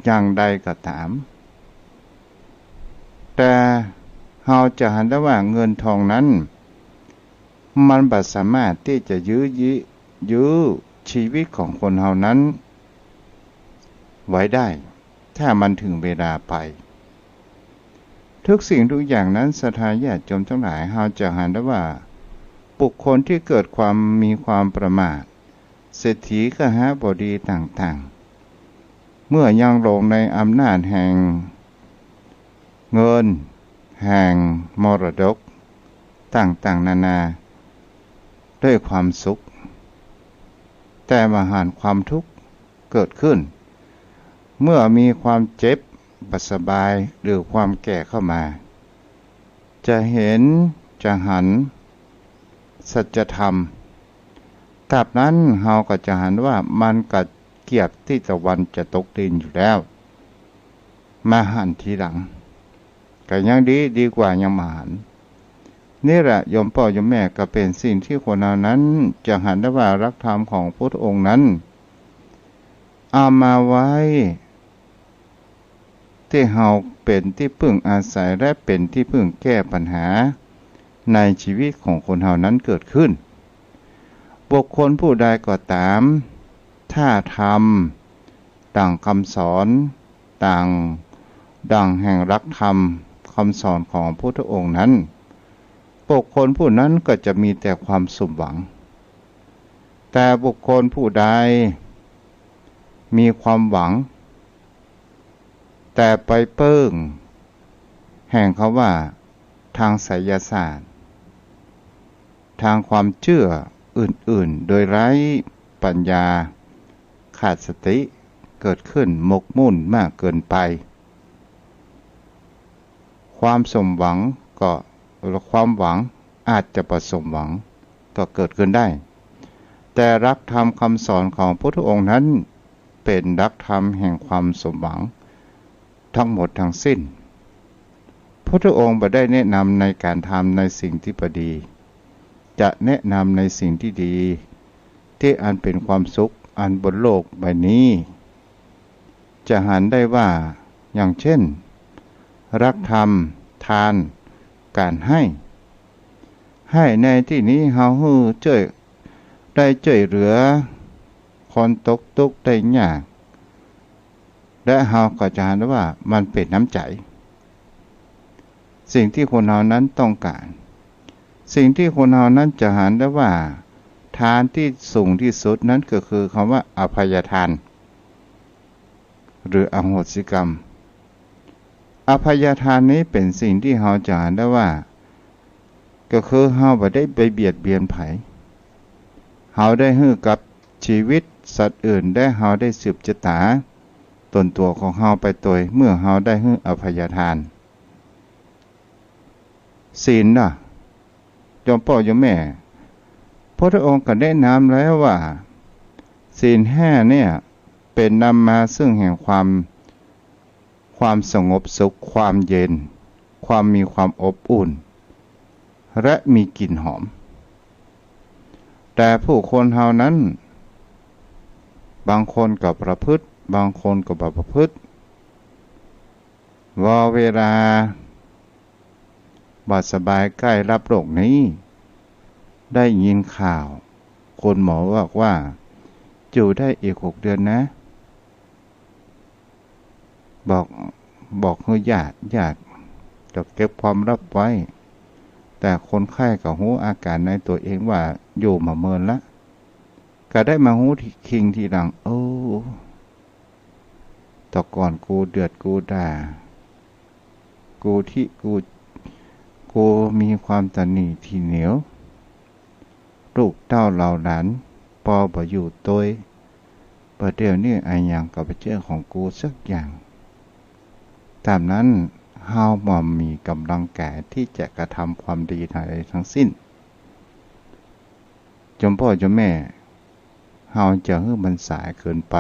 อย่างใดก็ต๋าม แต่เฮาจะหันได้ว่าเงินทองนั้น มันบ่สามารถตี้จะยื้อยี้ ยื้อชีวิตของคนเฮานั้นไว้ได้ ถ้ามันเถิงเวลาไป ทุกสิ่งทุกอย่างนั้น ศรัทธาญาติโยมตังหลาย เฮาจะหันได้ว่า บุคคลตี้เกิดความมีความประมาท เศรษฐีคหบดีต่างๆ เมื่อยังหลงในอำนาจแห่งเงิน แห่งมรดกต่างๆ นานา ด้วยความสุข แต่มหันต์ความทุกข์เกิดขึ้น เมื่อมีความเจ็บบ่สบายหรือความแก่เข้ามา จะเห็น จะหันสัจธรรม ตราบนั้นเฮาก็จะหันว่ามันกะเกียบตี้ตะวันจะตกดินอยู่แล้ว มาหันทีหลัง ก็ยังดี ดีกว่ายังบ่หัน นี่แหละโยมป้อโยมแม่ ก็เป๋นสิ่งตี้คนเฮานั้นจะหันได้ว่าหลักธรรมของพุทธองค์นั้น เอามาไว้ตี้เฮาเป๋นตี้พึ่งอาศัยและเป๋นตี้พึ่งแก้ปัญหาในชีวิตของคนเฮานั้นเกิดขึ้น บุคคลผู้ใดก็ต๋าม ถ้าทำดั่งกำสอน ต่างดั่งแห่งหลักธรรมกำสอนของพุทธองค์นั้น บุคคลผู้นั้นก็จะมีแต่ความสมหวัง แต่บุคคลผู้ใดมีความหวัง แต่ไปเปิ้งแห่งคำว่าทางไสยศาสตร์ ทางความเจื้ออื่นๆ โดยไร้ปัญญา ขาดสติ เกิดขึ้นหมกมุ่นมากเกินไป ความสมหวังก็ ความหวังอาจจะบ่สมหวังก็เกิดขึ้นได้ แต่หลักธรรมกำสอนของพุทธองค์นั้นเป๋นหลักธรรมแห่งความสมหวังทั้งหมดทั้งสิ้น พุทธองค์บ่ได้แนะนำในก๋านทำในสิ่งตี้บ่ดี จะแนะนำในสิ่งตี้ดี ตี้อันเป๋นความสุขอันบนโลกใบนี้ จะหันได้ว่า อย่างเช่น หลักธรรม ทาน ก๋านให้ ให้ในตี้นี้เฮาหื้อเจ้ย ได้เจ้ยเหลือคนตกตุ๊กข์ได้ยาก และเฮาก็จะหันได้ว่ามันเป๋นน้ำใจ๋ สิ่งตี้คนเฮานั้นต้องก๋าน สิ่งตี้คนเฮานั้นจะหันได้ว่า ทานตี้สูงตี้สุดนั้นก็คือคำว่าอภัยทาน หรืออโหสิกรรม อภัยทานนี้เป๋นสิ่งตี้เฮาจะหันได้ว่า ก็คือเฮาบ่ได้ไปเบียดเบียนใผ เฮาได้หื้อกับชีวิตสัตว์อื่น และเฮาได้สืบจะต๋าต๋นตั๋วของเฮาไปตวย เมื่อเฮาได้หื้ออภัยทาน ศีลล่ะ โยมป้อโยมแม่ พุทธองค์ก็แนะนำแล้วว่า ศีลห้าเนี่ยเป๋นนำมาซึ่งแห่งความ ความสงบสุข ความเย็น ความมีความอบอุ่น และมีกลิ่นหอม แต่ผู้คนเฮานั้น บางคนก็ประพฤติ บางคนก็บ่ประพฤติ วอเวลาบ่สบายใก้ลับโลกนี้ ได้ยินข่าว คุณหมอบอกว่า อยู่ได้อีกหกเดือนนะ บอก บอกหื้อญาติ ญาติก็เก็บความลับไว้ แต่คนไข้ก็ฮู้อาก๋านในตั๋วเองว่าอยู่บ่เมินละ ก็ได้มาฮู้คิงทีหลัง โอ้ แต่ก่อนกูเดือดกูด่า กูตี้ กู กูมีความตระหนี่ถี่เหนียว ลูกเต้าเหล่าหลานปอบ่อยู่ตวย บ่าเดี่ยวนี้อะหยังก็บ่เจื้อของกูสักอย่าง ต๋ามนั้นเฮาบ่มีก๋ำลังก๋ายตี้จะกระทำความดีใดๆ ทั้งสิ้น โยมป้อโยมแม่ เฮาจะหื้อมันสายเกินไป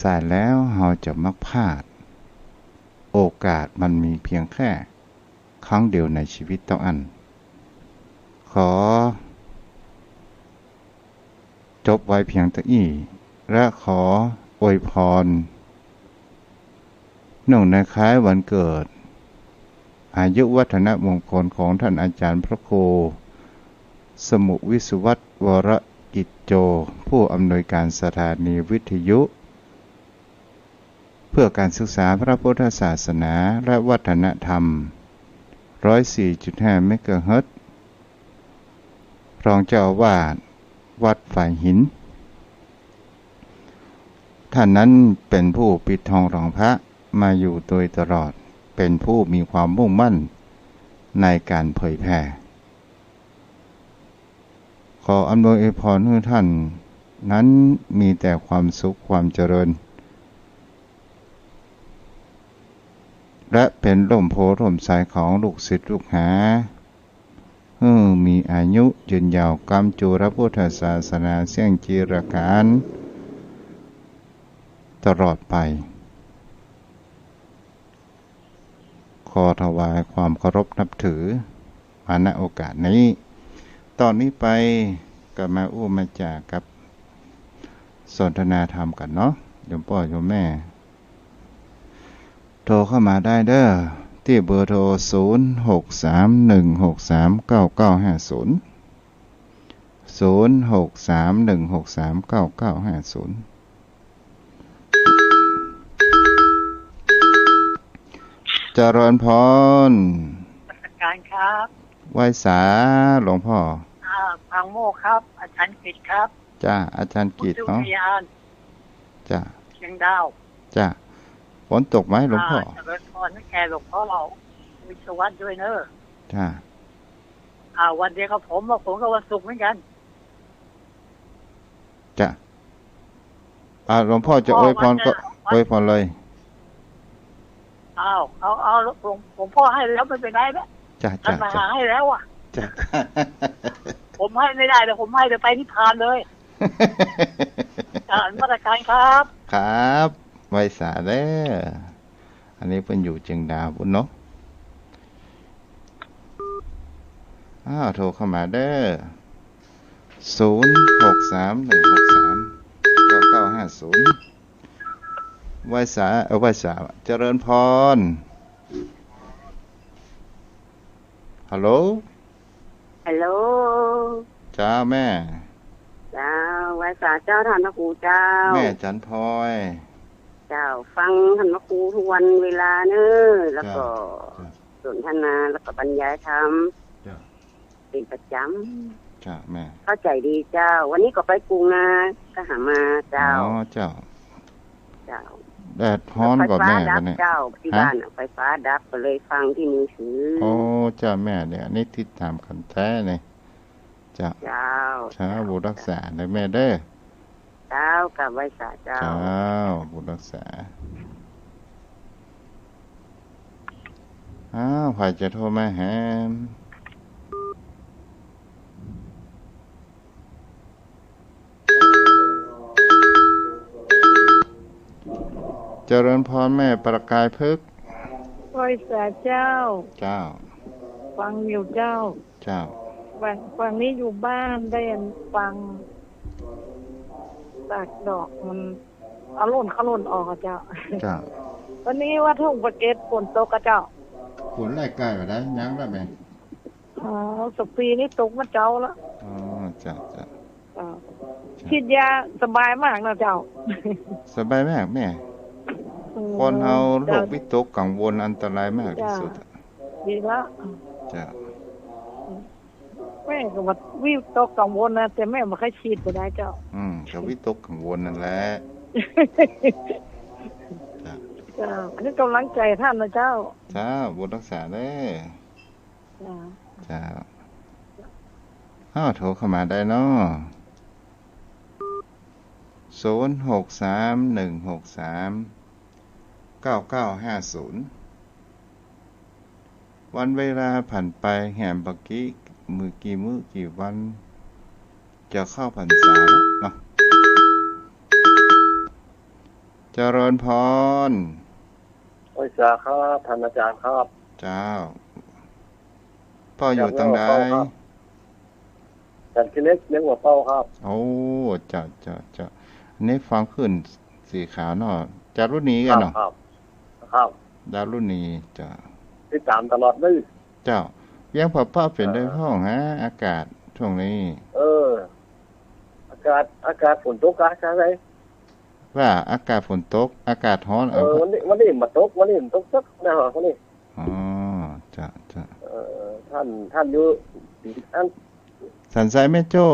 สายแล้วเฮาจะมักพลาด โอกาสมันมีเพียงแค่ครั้งเดียวในชีวิตเต้าอั้น ขอ จบไว้เพียงเต้าอี้ และขออวยพร เนื่องในคล้ายวันเกิด อายุวัฒนมงคลของท่านอาจารย์พระครู สมุ วิศวัตร วรกิจโจ ผู้อำนวยการสถานีวิทยุ เพื่อการศึกษาพระพุทธศาสนาและวัฒนธรรม ร้อยสี่จุดห้า เมกะเฮิรตซ์ รองเจ้าอาวาสวัดฝายหิน ท่านนั้นเป็นผู้ปิดทองหลังพระมาอยู่โดยตลอด เป็นผู้มีความมุ่งมั่นในการเผยแผ่ ขออำนวยอวยพรหื้อท่านนั้นมีแต่ความสุขความเจริญ และเป็นร่มโพธิ์ร่มไทรของลูกศิษย์ลูกหา หื้อมีอายุยืนยาวกำจุรพุทธศาสนาเสี้ยงจีรการตลอดไป ขอถวายความเคารพนับถือมา ณ โอกาสนี้ ต่อนี้ไปก็มาอู้มาจ๋ากับสนทนาธรรมกั๋นเนาะ โยมป้อโยมแม่ โทรเข้ามาได้เด้อ ตี้เบอร์โทร ศูนย์ หก สาม หนึ่ง หก สาม เก้า เก้า ห้า ศูนย์ ศูนย์ หก สาม หนึ่ง หก สาม เก้า เก้า ห้า ศูนย์ เจริญพร นมัสการครับ ไหว้สาหลวงพ่อ อ่า ปางโมกข์ครับ อาจารย์กิตติ์ครับ จ้า อาจารย์กิตติ์ อุตุ เนาะ พยาน จ้า เชียงดาว จ้า ฝนตกไหมหลวงพ่อ อ่า เจริญพรนะแกหลวงพ่อเรา วิศวัตรด้วยเนอะ จ้า อ่า วันเดียวกับผม ว่าผมก็วันศุกร์เหมือนกัน จ้ะ อ่า หลวงพ่อจะอวยพรก็ วันเดียว อวยพรเลย อ้าว เอา เอา หลวง หลวงพ่อให้แล้วไม่เป็นไรนะ จ้ะ ท่าน จ้ะ มา จ้ะ หาให้แล้วอะ จ้ะ ผมให้ไม่ได้เลย ผมให้แต่ไปนิพพานเลย อ่านมาตรการครับ ครับ ไหว้สาเด้อ อันนี้เปิ้นอยู่เจียงดาวปุ้นเนาะ อ้าว โทรเข้ามาเด้อ ศูนย์ หก สาม หนึ่ง หก สาม เก้า เก้า ห้า ศูนย์ ไหว้สา เอ่อ ไหว้สา เจริญพร ฮัลโหล ฮัลโหล เจ้าแม่ เจ้า ไหว้สาเจ้าท่านพระครูเจ้า แม่จันทร์พลอย เจ้า ฟังท่านพระครูทุกวันเวลาเนอะ แล้วก็ เจ้า เจ้า สนทนา แล้วก็บรรยายธรรม เจ้า เป็นประจำ เจ้าแม่ เข้าใจดีเจ้า วันนี้ก็ไปกรุงนะ ก็หามาเจ้า อ๋อ เจ้า เจ้า แดดฮ้อนก่อแม่ ไฟฟ้าดับ วันนี้ เจ้า ที่ ฮะ บ้านน่ะ ไฟฟ้าดับ ก็เลยฟังที่มือถือ โอ้ เจ้าแม่ เนี่ย นี่ติดต๋ามกั๋นแต๊เนี่ย เจ้า เจ้า เจ้า เจ้า บุญรักษาเด้อแม่เด้อ เจ้า กราบไหว้สาเจ้า เจ้า บุญรักษา อ้าว ใผจะโทรมาแหม เจริญพรแม่ประกายพฤกษ์ ไหว้สาเจ้า เจ้า ฟังอยู่เจ้า เจ้า วัน วันนี้อยู่บ้านได้ฟัง ตากดอกมัน เอาหล่นเข้าหล่นออกอะเจ้า เจ้า วันนี้วัดทุ่งปะเก็ดฝนตกอะเจ้า ฝนไล่ไกลมาได้ ยังละแม่ อ๋อ สปีนี้ตกมาเจ๊าละ อ๋อ เจ้า เจ้า เจ้า เจ้า ฉีดยาสบายมากนะเจ้า สบายมากแม่ อืม คนเฮา เจ้า โรควิตกกังวลอันตรายมากที่สุดอะ ดีละ เจ้า แม่ก็ว่าวิตกกังวลนะ แต่แม่บ่เคยฉีดบ่ได้เจ้า อืม ก็วิตกกังวลนั่นแหละ เจ้า เจ้า อันนี้กำลังใจท่านนะเจ้า เจ้า บุญรักษาเด้อ เจ้า เจ้า อ้าว โทรเข้ามาได้เนาะ ศูนย์ หก สาม หนึ่ง หก สาม เก้า เก้า ห้า ศูนย์ วันเวลาผ่านไปแหมบ่ากี้ มื้อกี่มื้อกี่วัน จะเข้าพรรษาแล้วเนาะ เจริญพร ไหว้สาครับ ท่านอาจารย์ครับ เจ้า ป้ออยู่ตางใด เจ้า เป้าครับ จันทร์ขี้เหล็ก เวียงหัวเป่าครับ โอ้ เจ้า เจ้า เจ้า อันนี้ฟังคลื่นสีขาวเนาะ จารุณีกั๋นเนาะ ครับ ครับ ครับ จารุณี เจ้า ติดต๋ามตลอดเลย เจ้า เวียงผาเป้าเป๋นใดพ่องฮะ อากาศ ช่วงนี้ เออ อากาศ อากาศฝนตกกะ ใจ้ไหม ว่าอากาศฝนตก อากาศฮ้อน เออ เอา วันนี้ วันนี้บ่ตก วันนี้บ่ตกสักนะ วันนี้ อ๋อ เจ้า เจ้า เออ ต้าน ต้านอยู่ อัน สันทรายแม่โจ้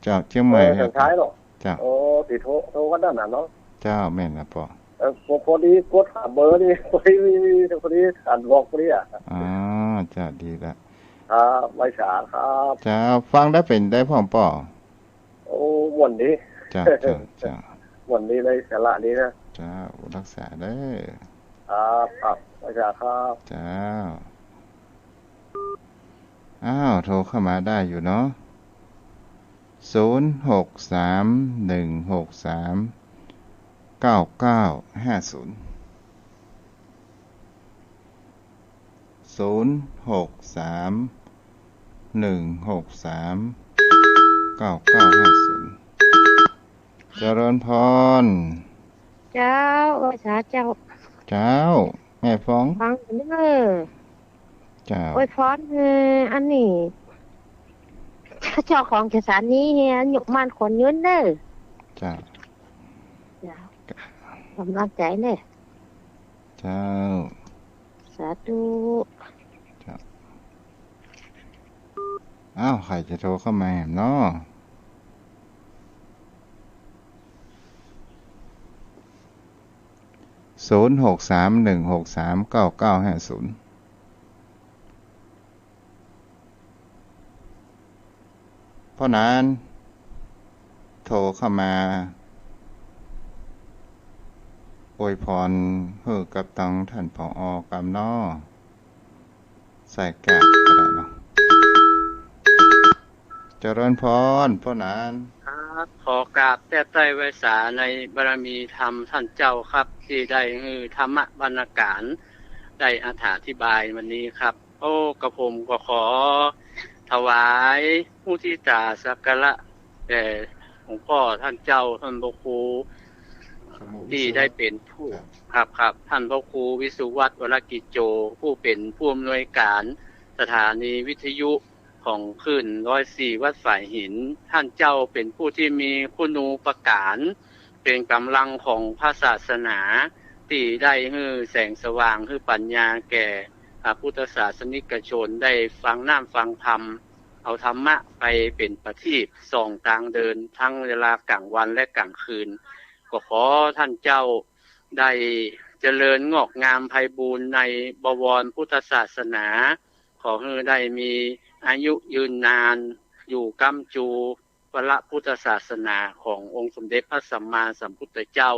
เจ้า เจียงใหม่ เออ ครับ สันทรายเนาะ เจ้า โอ้ ตี้โทร โทรวันนั้นน่ะเนาะ เจ้า แม่นละป้อ เออ พอ พอดีกดหาเบอร์นี่ พอดี พอดีอ่านบอกพอดีอะ อ๋อ เจ้า ดีละ ครับ ไหว้สาครับ เจ้า ฟังได้เป๋นใดพ่องป้อ โอ้ ม่วนดี เจ้า เจ้า เจ้า ม่วนดีเลย สาระดีนะ เจ้า รักษาเด้อ ครับ ครับ ไหว้สาครับ เจ้า อ้าว โทรเข้ามาได้อยู่เนาะ ศูนย์หกสาม หนึ่งหกสาม เก้าเก้าห้าศูนย์ ศูนย์หกสาม หนึ่งหกสาม เก้าเก้าห้าศูนย์ เจริญพร เจ้า ไหว้สาเจ้า เจ้า แม่ฟอง ฟังเด้อ เจ้า อวยพรหื้ออันนี้ เจ้าของสถานีหื้ออายุมั่นขวัญยืนเด้อ เจ้า เจ้า ก๋ำลังใจ๋เน่อ เจ้า สาธุ เจ้า อ้าว ใผจะโทรเข้ามาแหมเนาะ ศูนย์หกสาม หนึ่งหกสาม เก้าเก้าห้าศูนย์ ป้อหนาน โทรเข้ามา อวยพรหื้อกับตังต้าน ผอ. กำเนาะ ใส่กาบก็ได้เนาะ เจริญพร ป้อหนาน ครับ ขอกราบแทบใต้ไหว้สาในบารมีธรรมต้านเจ้าครับ ตี้ได้หื้อธรรมะบรรณาก๋าน ได้อธิบายวันนี้ครับ โอ้ กระผมก็ขอถวายมุทิตาสักการะแด่หลวงป้อต้านเจ้า ต้านพระครู ตี้ได้เป๋นผู้ ครับ ครับ ครับ ต้านพระครูวิสุวัฒน์ วรกิจโจ ผู้เป๋นผู้อำนวยก๋านสถานีวิทยุของคลื่นร้อยสี่วัดฝายหิน ต้านเจ้าเป๋นผู้ตี้มีคุณูปการ เป๋นก๋ำลังของพระศาสนา ตี้ได้หื้อแสงสว่าง หื้อปัญญาแก่ อ่า พุทธศาสนิกชนได้ฟังน้ำฟังธรรม เอาธรรมะไปเป๋นประทีปส่องตางเดิน ตึงเวลาก๋างวันและก๋างคืน ก็ขอต้านเจ้าได้เจริญงอกงามไพบูลย์ในบวรพุทธศาสนา ขอหื้อได้มีอายุยืนนาน อยู่ก๊ำจู พระพุทธศาสนาขององค์สมเด็จพระสัมมาสัมพุทธเจ้า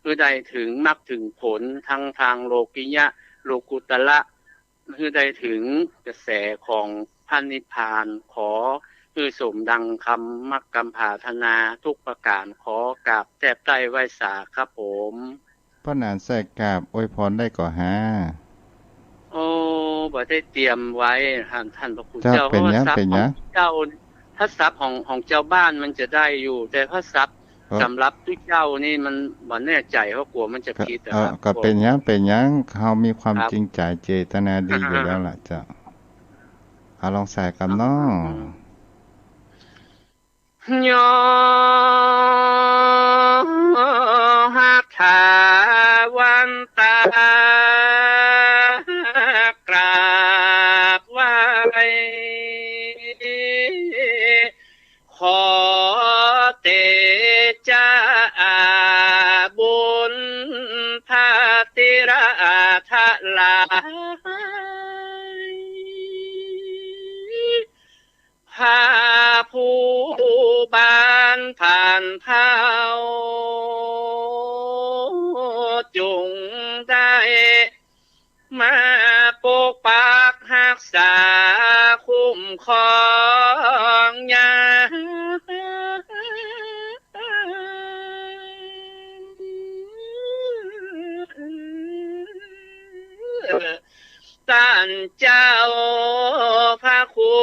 หื้อได้เถิงมรรคเถิงผลทั้งตางโลกิยะ โลกุตตระ หื้อได้เถิงกระแสของพระนิพพาน ขอหื้อสมดังคำมักคำปรารถนาทุกประก๋าน ขอกราบแทบใต้ไหว้สาครับผม ป้อหนานใส่กาบอวยพรได้ก่อฮะ โอ้ บ่ได้เตรียมไว้ ต้าน ต้านพระคุณเจ้า เจ้า เป๋นหยัง เพราะว่าทรัพย์ เป๋นหยัง ของเจ้า ถ้าทรัพย์ของ ของเจ้าบ้านมันจะได้อยู่ แต่ถ้าทรัพย์ ครับ สำหรับตุ๊เจ้านี่มันบ่แน่ใจ๋ เพราะกั๋วมันจะผิดอะครับ ก็ ก็เป๋นหยัง เป๋นหยัง เฮามีความ ครับ จริงใจ๋ เจตนาดีอยู่แล้วล่ะเจ้า เอาลองใส่กำเนาะ อืม โย หัตถาวันตา กราบไหว้ ขอเตจาอาบุญพระเถระทั้งหลาย พระผู้บานผ่านเผ่า จงได้มาปกปักฮักษาคุ้มครองยาม ต้านเจ้าพระครู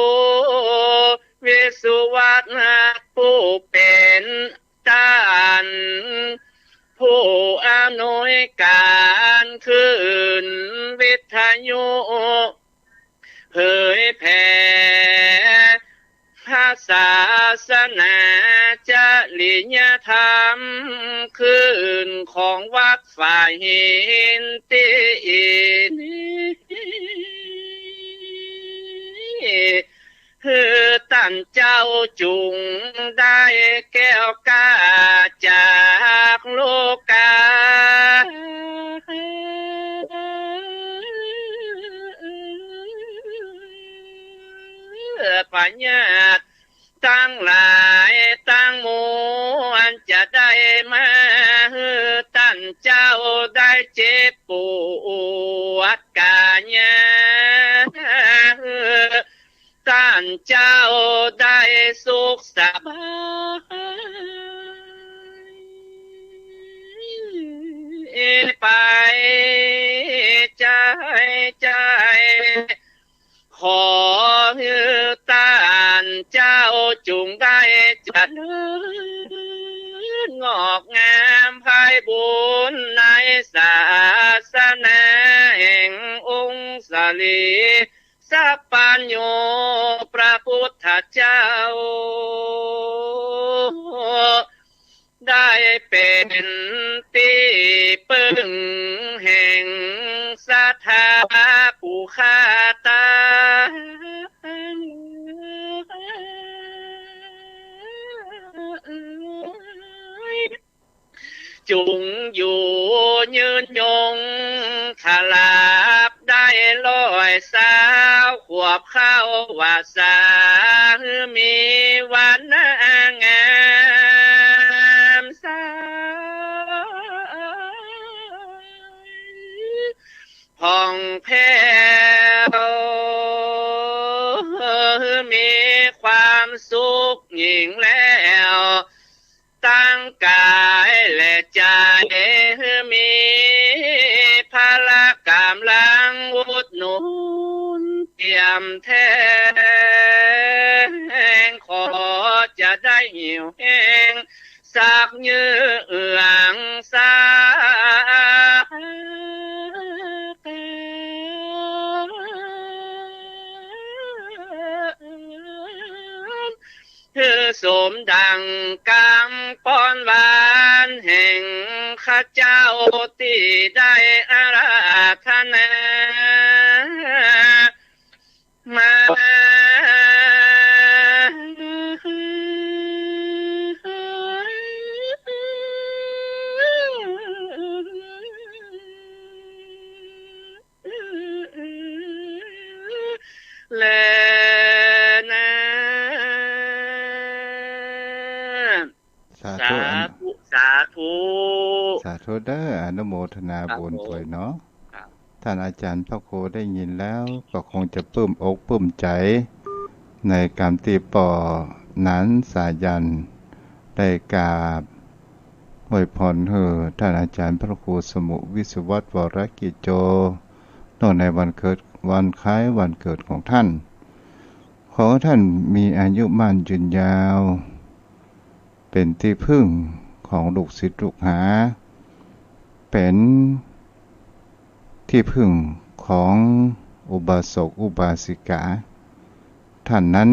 วิสุวัฒน์ ผู้เป๋นต้านผู้อำนวยก๋านคลื่นวิทยุ เผยแผ่พระ ศาสนาจริยธรรม ขึ้นของวัดฝ่ายหินตี้นี่ หื้อต้านเจ้าจุ่งได้แก้วกล้าจากโลกา พญาติตังหลายตังมวล จะได้มาหื้อต้านเจ้าได้เจ็บปวดกายา หื้อต้านเจ้าได้สุขสบายไป ใจ้ ใจ้ ขอหื้อต้านเจ้าจุ่งได้เจริญงอกงามไพบูลย์ในศาสนาแห่งองค์สรีสัพพัญญูพระพุทธเจ้า ได้เป๋นตี้ปึ้งแห่งศรัทธาผู้ข้าตัง จุ่งอยู่ยืนยง ตราบได้ร้อยซาวขวบเข้าพรรษา หื้อมีวรรณะงามใส ผ่องแผ้ว มีความสุขยิ่งแล้ว ตังก๋ายและใจ๋ มีพละก๋ำลังอุดหนุนเตรียมแต๊ง ขอจะได้หิวแห้ง สักยื้อเอืองสักแต๊ง หื้อสมดังกำป้อนหวานแห่งข้าเจ้าตี้ได้อาราธนามา แลนา สาธุ สาธุ สาธุ สาธุเด้อ อนุโมทนาบุญ ครับผม ตวยเนาะ ครับ ต้านอาจ๋ารย์พระครูได้ยินแล้วก็คงจะปลื้มอกปลื้มใจ๋ ในกำตี้ป้อหนานสายัณ ได้กราบอวยพรหื้อต้านอาจ๋ารย์พระครูสมุห์ วิศวัตร วรกิจโจ เนื่องในวันเกิด วันคล้ายวันเกิดของต้าน ขอให้ต้านมีอายุมั่นยืนยาว เป๋นตี้ผึ้งของลูกศิษย์ลูกหา เป๋นตี้ผึ้งของอุบาสกอุบาสิกา ต้านนั้น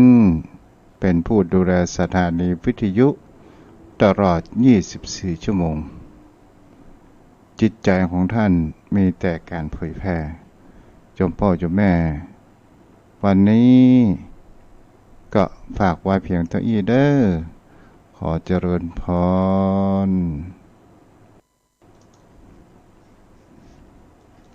เป๋นผู้ดูแลสถานีวิทยุตลอดยี่สิบสี่ชั่วโมง จิตใจ๋ของต้านมีแต่ก๋านเผยแผ่ โยมป้อโยมแม่ วันนี้ก็ฝากไว้เพียงเต้าอี้เด้อ ขอเจริญพร